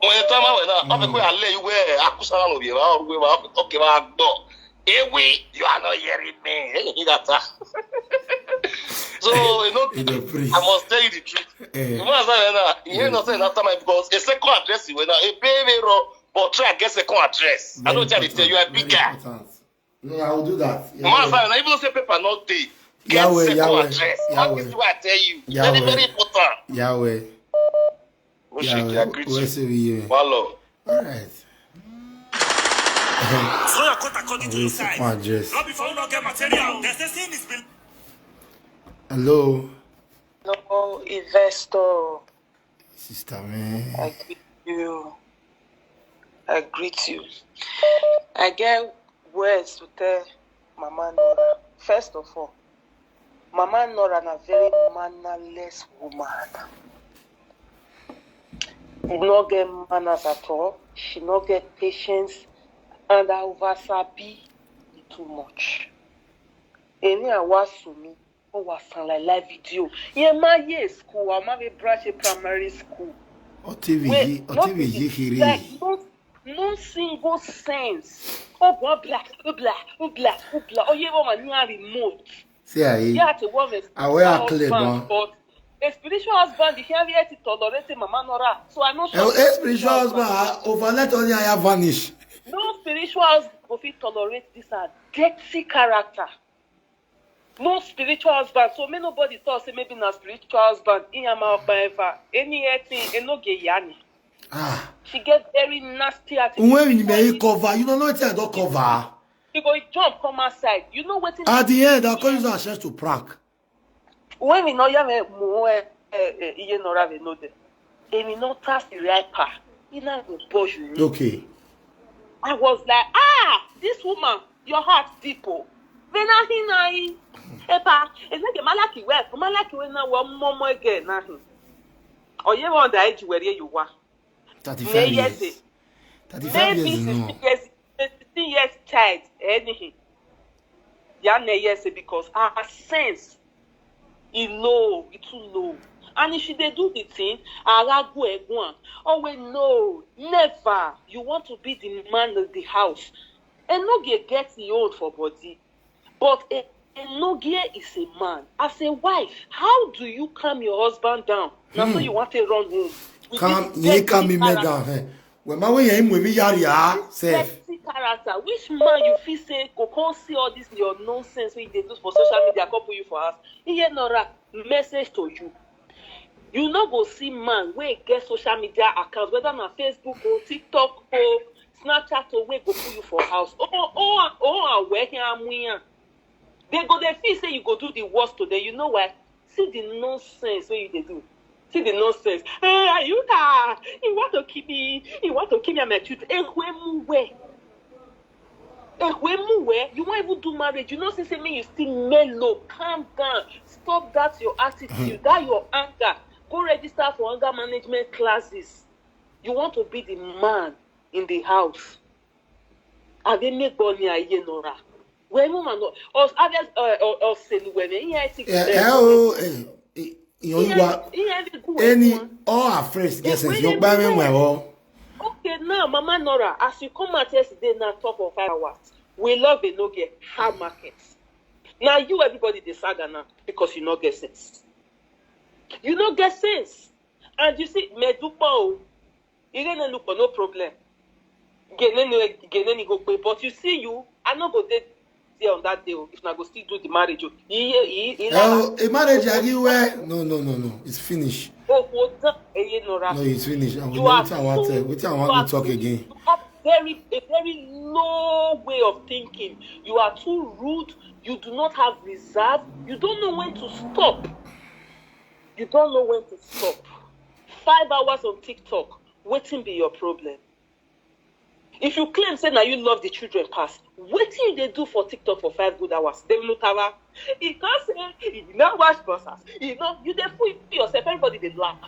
When the time I went out, I'm going to let you where I could sound of you, I'll go out, okay, I'll go. Ewe, you are not hearing me. Hey, that. So, you know, In the priest. I must tell you the truth. Eh. You must say that. You know, say that time because a second address, you went out, a baby, but try and get second address. I don't tell you, you are a big guy. No, I will do that. Master, I even say paper not day. Get Yahweh, second Yahweh, address. Yahweh. That is what I tell you. Yahweh. Very, very important. Yahweh. Oshiki, Yahweh. I greet Where you. say we here? Wallo. All right. So you cut according to your Where's size. my address? Not before you don't get material. There's a sin is been Hello, Hello, investor. Sister man. I greet you. I greet you. I get words to tell Mama Nora. First of all, Mama Nora na very mannerless woman. She no get manners at all. She no get patience, and I over sabi too much. Any awa sumi, o wa san like live video. Ye ma ye school, wa ma be branch a primary school. O T V Wait, yi, o not T V yi even- hiri. Like no, no single sense. Oh, blah blah blah blah blah. Oh, ye wa ni a remote. See aye. Yeah, to one is Awe a clear, man. But a spiritual husband, the heavy to tolerate Mama Nora. So I know. Eh, eh, spiritual husband, ah, overnight only I vanish. No spiritual husband go fit tolerate this her dirty character. No spiritual husband. So may nobody talk say maybe na spiritual husband. In your mouth, ever. Any thing, e no get yani. Ah, She get very nasty attitude. when you may cover, you don't know what I don't cover. He go jump come outside. You know what? At the end, I'll call you a chance to prank. When we know you have more, eh, eh, you know, have no there. And we know task the right part. You know, go push you. Okay. I was like, ah, this woman, your heart deep. Oh. Then I think I, epa, it's like a malaki well, malaki well now, one more again, nothing. Or you want the age where you were. Thirty-five Yes, years. Thirty-five Maybe years, no. sixteen years, sixteen years child, anything. Yeah, ne, yes, because her sense is low, it's too low. And if she dey do the thing, I go and oh wait, no, never. You want to be the man of the house, and no get get your own for body. But a, a Nogie is a man. As a wife, how do you calm your husband down? Now so you want to run home. With Calm, this ye calm dirty me character. Down. Eh. When my way him with me yari ah, safe. Dirty character. Which man you feel say go come see all this your nonsense wey you dey do for social media, come put you for house? Iye Nora, message to you. You no go see man wey get social media account, whether na Facebook or TikTok or Snapchat or wey go put you for house. Oh, oh, oh, where he am we am. They go dey feel say you go do the worst to them. You know why? See the nonsense wey you dey do. See the nonsense. Eh, Ayuta, you want to kill me? You want to kill me and my children? Ekwemu where? Ekwemu, where you won't even do marriage. You know, say, say me, you still mellow. Calm down. Stop that your attitude, that your anger. Go register for anger management classes. You want to be the man in the house. Ave me gboni aye nora. Where woman no? Us others uh, us senu where me. Yeah, I think. Yeah, eh, oh, eh, eh, you know, you are any all our friends get sense. You buy me my all. Okay, now, Mama Nora, as you come out yesterday now, talk for five hours, we love it, no get hard markets. Now, you, everybody, the saga now because you no get sense. You no get sense. And you see, Medupo, you didn't look for no problem. Genene go pay, but you see, you, I no go dey there on that day o, if na go still do the marriage o. He, he, he, Oh, a marriage, are you where? No, no, no, no. It's finished. Oh, well done, Eye Nora. No, it's finished. And we You know are what I want too- to, what I you want are to talk too- again. You have very a very low way of thinking. You are too rude. You do not have reserve. You don't know when to stop. You don't know when to stop. Five hours on TikTok. Wetin be your problem? If you claim say now you love the children pass, wetin you dey do for TikTok for five good hours? Dem no tara. He can't say he now wash boxers. He no, you dey fool yourself. Everybody dey laugh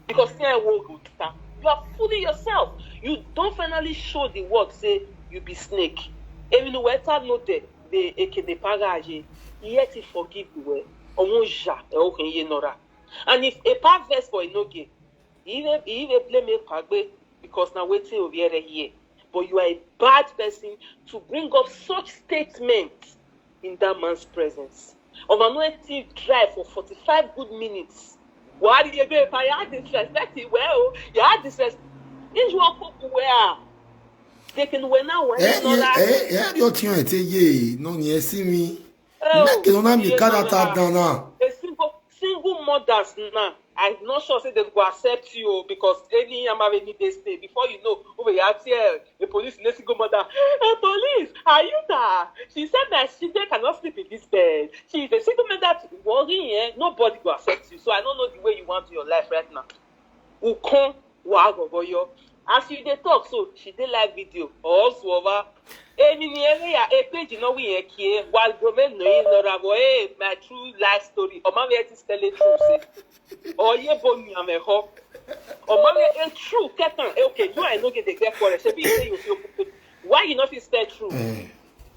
because say I will go down. You are fooling yourself. You don't finally show the world say you be snake. Even weta no dey the ekene paraje. Yet he forgive you well. Omo ja e oken ye nora. And if a part verse for enoge, he even he even blame a pagbe because now waiting over here. But you are a bad person to bring up such statements in that man's presence. Of an O N T drive for forty-five good minutes. Why do you go if I had disrespect it? Well, you had disrespect. This one cook where? They can win now. Why Eh, not eh, that? Eh, eh, your thing, I say, yeah, no, you see me. Oh, Make it on me, yeah, cut no, that out no. down now. A single single mothers now. I'm not sure say they go accept you because any Yamare need they stay. Before you know, over here, the police, let single mother. A police, are you there? She said that she they cannot sleep in this bed. She is a single mother. Worrying, eh? Nobody go accept you. So I don't know the way you want your life right now. Ukon wagogoyo. As you dey talk so, she dey live video. Also over. Emi ni ere ya e page no we e kie. While go me no in no rabo. Hey, my true life story. O ma me ti tell the truth say. O ye bo ni ame ho. O ma me e true ketan. Eh, okay, you I no get the get for it. Say be say you feel. Why you not fit tell true? Eh,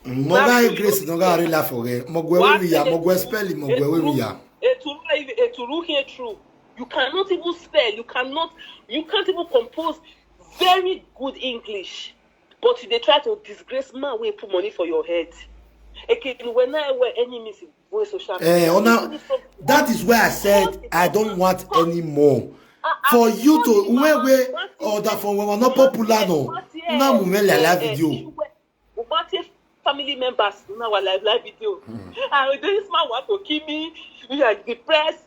Moga e grace no ga re la for ge. Mo gwe we ya, mo gwe spell, mo gwe we ya. Eturu, eturu here true. You cannot even spell. You cannot. You can't even compose very good English. But you dey try to disgrace man wey put money for your head. Eke when I wear enemies wey social media. Eh, ona, that is why I said I don't want any more. For you to where we order for we were not popular no. Una mu me la live video. Ugbati family members in our live live video. And this man want to kill me. You are depressed.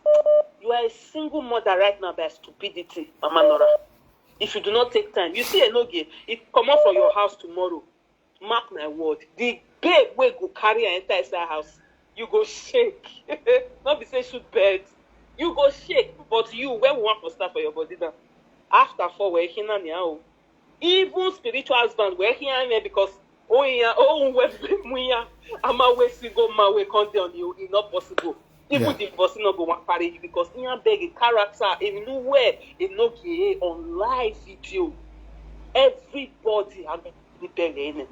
You are a single mother right now by stupidity, Mama Nora. If you do not take time, you see Enoge, if come out from your house tomorrow, mark my word, the babe wey go carry her enter inside house, you go shake. Not be say shoot bird. You go shake, but you where we want for start for your body now. After four, we're here now. Even spiritual husband, we're here because oh yeah, oh we're here. I'm a way single man, we can't on you. It's not possible. Even Yeah. the boss not go want carry you because in beg a character, in no way, in no gay on live video. Everybody have been there.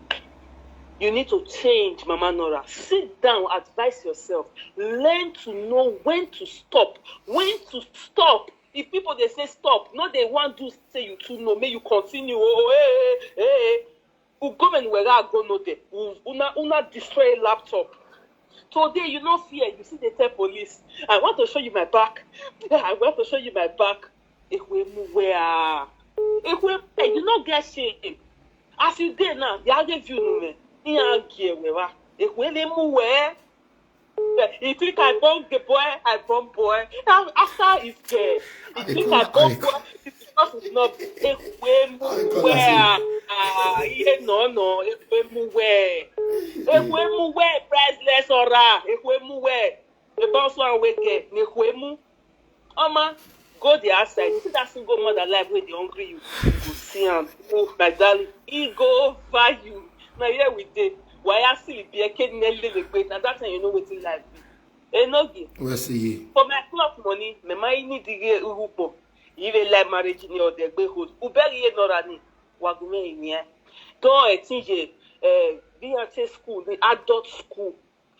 You need to change, Mama Nora. Sit down, advise yourself. Learn to know when to stop. When to stop. If people they say stop, no, they want to say you too know. May you continue. Oh, hey, hey, hey. Ugomen where I go no there. U- Una una destroy laptop. Today you no fear. You see they tell police. I want to show you my back. I want to show you my back. Ekwemu where? Ekwemu, you no get shame. As you dey now, they are gave you no man. He are give where? Ekwemu where? He think I born the boy, I born boy. Now, after his death, he think I born boy. It's because it's not Ekwemu where? Ah, yeah, no, no, Ekwemu where? Ekwemu where? Priceless ora, Ekwemu where? The boss one we get, Ekwemu. Oma, go the outside. You see that single mother life where they hungry you. You go see him. Oh, my darling, he go over you. Now here we dey. Waya sili bi eke ne lele gbe. Na that time you know wetin life be. Enoge. Weseye. For my cloth money, me ma ini dige urupo. Ive life marriage ni odegbe hold. Uberi ye nora ni. Wagume inie. Don etinje eh, B H A school, the adult school,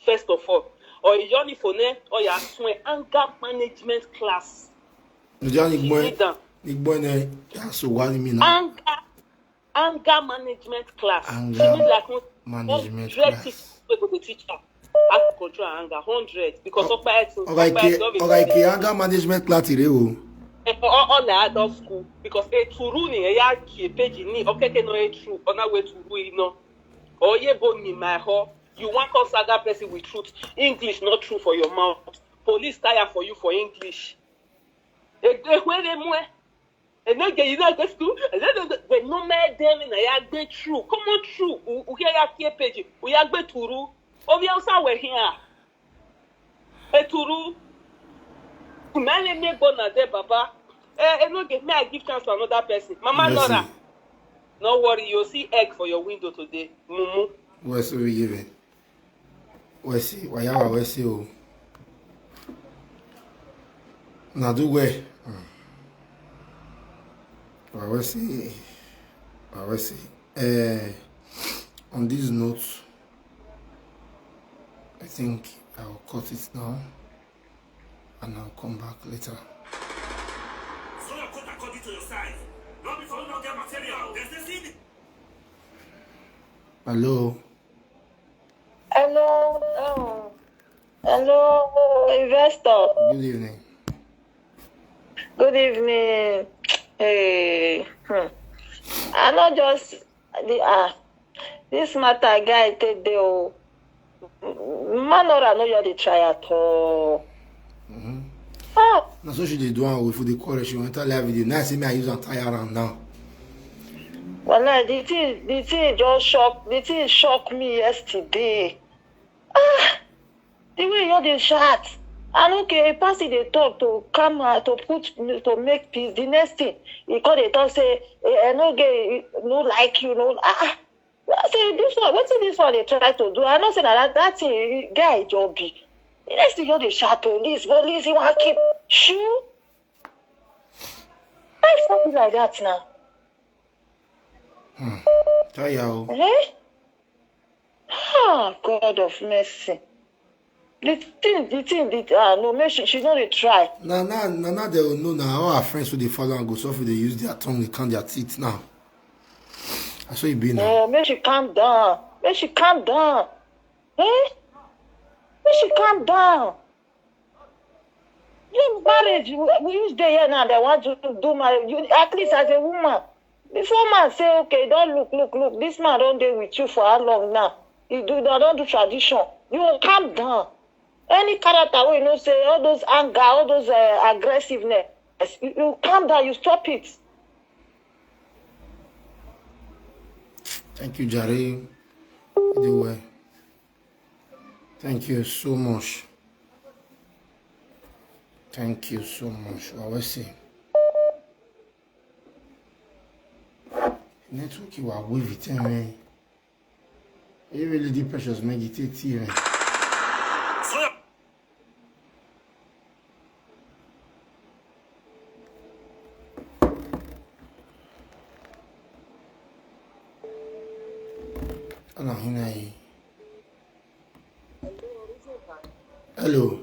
first of all. Or you only for ne, or you swear anger management class. Nujani She gboy. need them. Ni gboy ne ya so wa ni mi na. Anger, anger management class. Anger She need like one management hundred class. teachers wey go dey teach her how to control her anger. Hundred because of my ex. Oga ike, oga ike anger management class ire o. All all na adult school because eturu ni eya ki epeji ni okeke no etru ona we turu ino. Oye bo ni my ho. You wan come saga person with truth. English not true for your mouth. Police tire for you for English. Ekwere mwe. Enoge you no go school. They no make them na ya gbe true. Come on true. Uke ya ki epeji. Uya gbe turu. Obi Hausa we here. Eturu. Many me go na there, Baba. Eh, eh, no, give me, I give chance to another person. Mama Mercy. Nora, no worry, you'll see egg for your window today. Mumu. Wese we give it. Wese, wayawa wese o. Na do we. Wa wese. Wa wese. Eh, on this note, I think I'll cut it now and I'll come back later. Sew your coat according to your size. Not before you don't get material. There's this in Hello. Hello, um, hello, investor. Good evening. Good evening. Hey, hmm. I not just the ah, this matter guy take dey o. Man, or I know you dey try at all. Ah, Na so she dey do am with the quarrel. She wan enter live video. Now I say me I use am tire am now. Wallahi, the thing, the thing just shock, the thing shock me yesterday. Ah, the way you dey shout. And okay, a person dey talk to come out to put to make peace. The next thing, he come dey talk say, eh, I no get, no like you, no. Ah, ah. I say this one, wetin this one dey try to do? I know say na that, that thing guy just be. The next thing you dey shout police, police, you wan keep shoe. Why something like that now? Tire o. Eh? Ah, God of mercy. The thing, the thing, the, ah, no, make she, she no dey try. Na na na na they will know na all her friends who dey follow am go suffer dey use their tongue dey count their teeth now. I saw you be now. Oh, make she calm down. Make she calm down. Eh? Make she calm down. You marriage, you, you use dey here now. They want to do marriage. You, at least as a woman, before man say, okay, don't look, look, look. This man don't dey with you for how long now? You do, don't do tradition. You will calm down. Any character wey you know say all those anger, all those uh, aggressiveness, you, you calm down. You stop it. Thank you, Jare. You do well. Thank you so much. Thank you so much. Always say. Network you are with it, man. You really the precious make it take tea, man. Ana hina yi. Hello.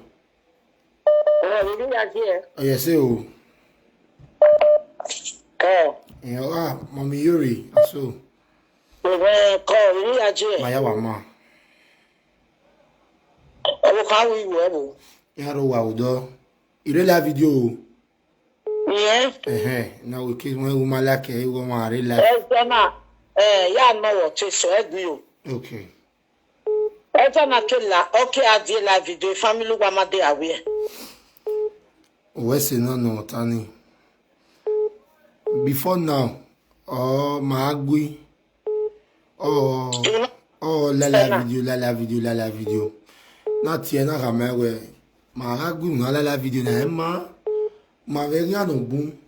Eh, we do that here. Oh, yes, oh. Eh, Yeah, ah, Mommy Yuri. I saw. we go call, we do that here. Maya Wama. Eh, we can't we go, eh, we. Yaro wa udo. You really have video. Yeah. Eh, eh. Now we kiss when woman like a woman really like. Eh, Zema. Eh, yeah, no, what, so, eh, do you? Okay. Eh, Zema, kela, okay, I did live video. Family, wa ma dey aware. Wese no no tani. Before now, oh Magui, oh oh la la video, la la video, la la video. Na tie na kama we Magui na la la video na ema. Ma we nya no bun.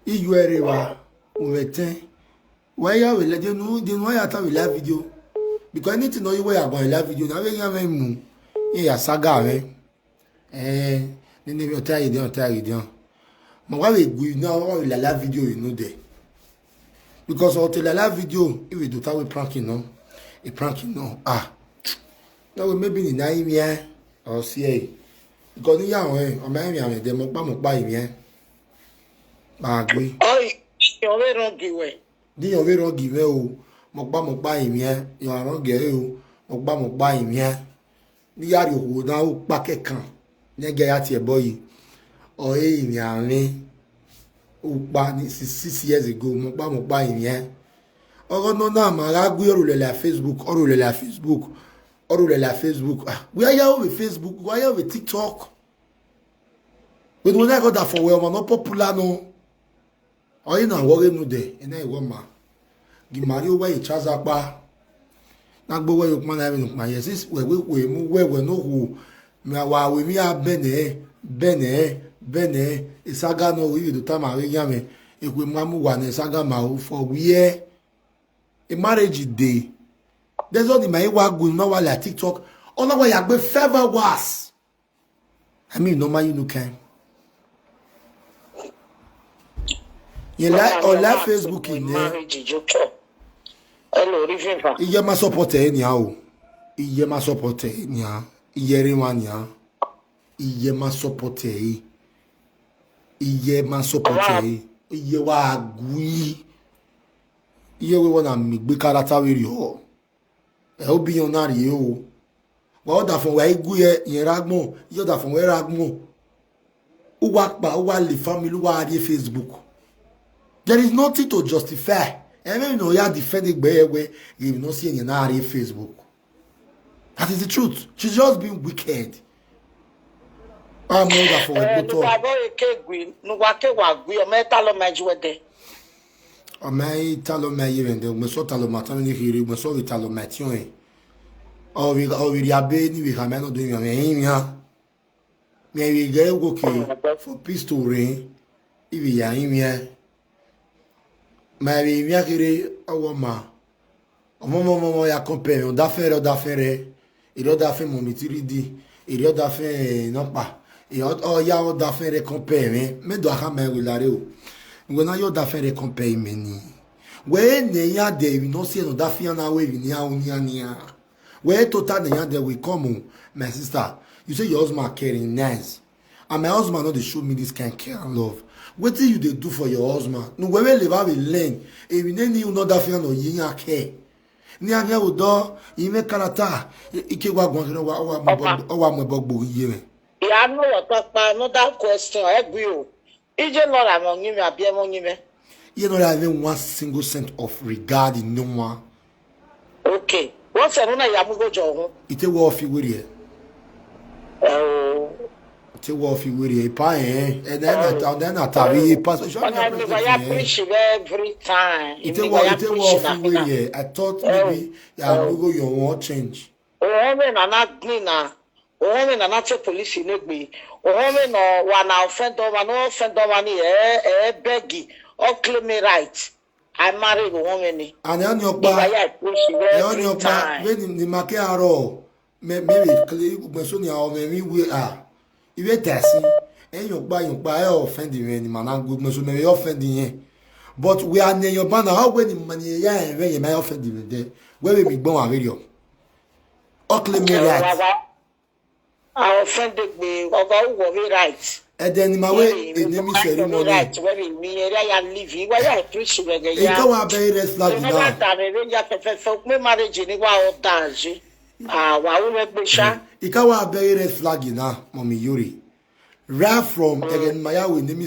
Iyu ere wa umete. Wa ya we le de nu de nu ya ta we la video. Because anything no you wear go live video na we yan mu. Ye ya saga we. Eh, ni ni o ta ide o ta ide. Mo wa we gui na o la live video you know there. Because o te la live video if we do ta we pranking no. A pranking no. Ah. No we maybe ni na him here or see. Because ni ya o eh, o ma him ya me de mo pa mo pa him here. Ba gui. Oi, you we wrong you we. Di yan we wrong him o. Mo pa mo pa him here. You are wrong here o. Mo pa mo pa him here. Ni ya ri o na o pa kekan. Ne ge ya ti e boy. O e him ya ni. O pa ni six, six years ago. Mo pa mo pa him here. Ogo no na ma ga gui oru le la Facebook, oru le la Facebook. Oru le la Facebook. Ah, we are here with Facebook, we are here with TikTok. We do not go that for we are not popular no. Oyi na wo ge nu de, ina iwo ma. Gi mari o we chaza pa. Na gbo we yo pa na mi nu pa yes, we we we mu we we no hu. Mi awa we mi a bene, bene, bene. Isaga no we do ta ma we ya me. E we ma mu wa na isaga ma o for we. A marriage day. There's only my wa gu na wa la TikTok. Ona wa ya gbe five hours. I mean, normal you no can. You like or like Facebook in there. Marriage joke. Hello, Riviva. Iye ma support e ni a o. Iye ma support e ni a. Iye ri wa ni a. Iye ma support e. Iye ma support e. Iye wa gui. Iye we wa na mi gbe character we ri o. E o bi yon na ri o. Wa o da fun we igu ye yen ragbon. Iye o da fun we ragbon. U wa pa, u wa le family, u wa ri Facebook. There is nothing to justify. E me no ya defend egbe we. You no see yen na ri Facebook. That is the truth. She's just being wicked. I'm older for Eh, a nu boto. wa bo eke gui, nu wa ke wa gui, o me ta lo ma ju de. O me ta lo me ye vende, me so ta lo ma tan ni hiri, me so vi ta lo me tion e. O vi o vi ya be ni vi ha me no do mi me yin ya. Me vi ge go ke for peace to reign. Ivi ya yin ya. Ma vi mi akere awo ma. Omo mo mo mo ya compare, o da fere, o da fere. Ire o da fe mo mi ti ri di. Ire o da fe no pa. Ire o ya o da fere compare me. Me do aka me we lare o. Ngo na yo da fere compare me ni. We ne ya de we no see no da fe na we we ni a o ni a ni a. We total ne ya de we come o. My sister, you say your husband caring nice. And my husband no dey show me this kind care and love. Wetin you dey do for your husband? No we we live have a learn. If you need you know that fear no yin ya care. Ni anya udo, ime karata, ike wa gwan kino wa wa mo bog- o wa mo bogbo iye me. Ya no wa ta pa another question, e gui o. Ije no ra mo yin me abi e mo yin me. You know that even one single cent of regard in no one. Okay. What's another ya mu go jo ho? Ite wo fi wiri e. Oh. Ite wo fi wiri e pa e. And then I ta then I ta we pa so show me Ona ni wa ya president. preach every time. Ite wo ite wo fi wiri e. I thought maybe ya we go your one change. Ohome na na gbin na. Ohome na na te police ne gbe. Ohome no wa na offend o ma no offend o ma ni e e begi. O claim me right. I marry ohome ni. And then your If I pa. ya push you Then every your pa. time. When ni make aro. Me me we clear gbe so ni o me we we ah. Iwe tasi. En your pa your pa e offend me ni man go gbe so me we offend yen. But we are near your banner. How when ni man ya e we ye me offend me there. We we mi gbon wa we yo. O claim me right. I offend me. Oga who go be right. And then in my way, a name is ceremony. Right. Where me area ya live. Where ya preach we ge It ya. can wa be red flag Never now. time me ya fe fe fe me marriage ni wa o daji. Ah, wa u me gbe sha. It can wa be red flag now, mommy Yuri. Right from again my way name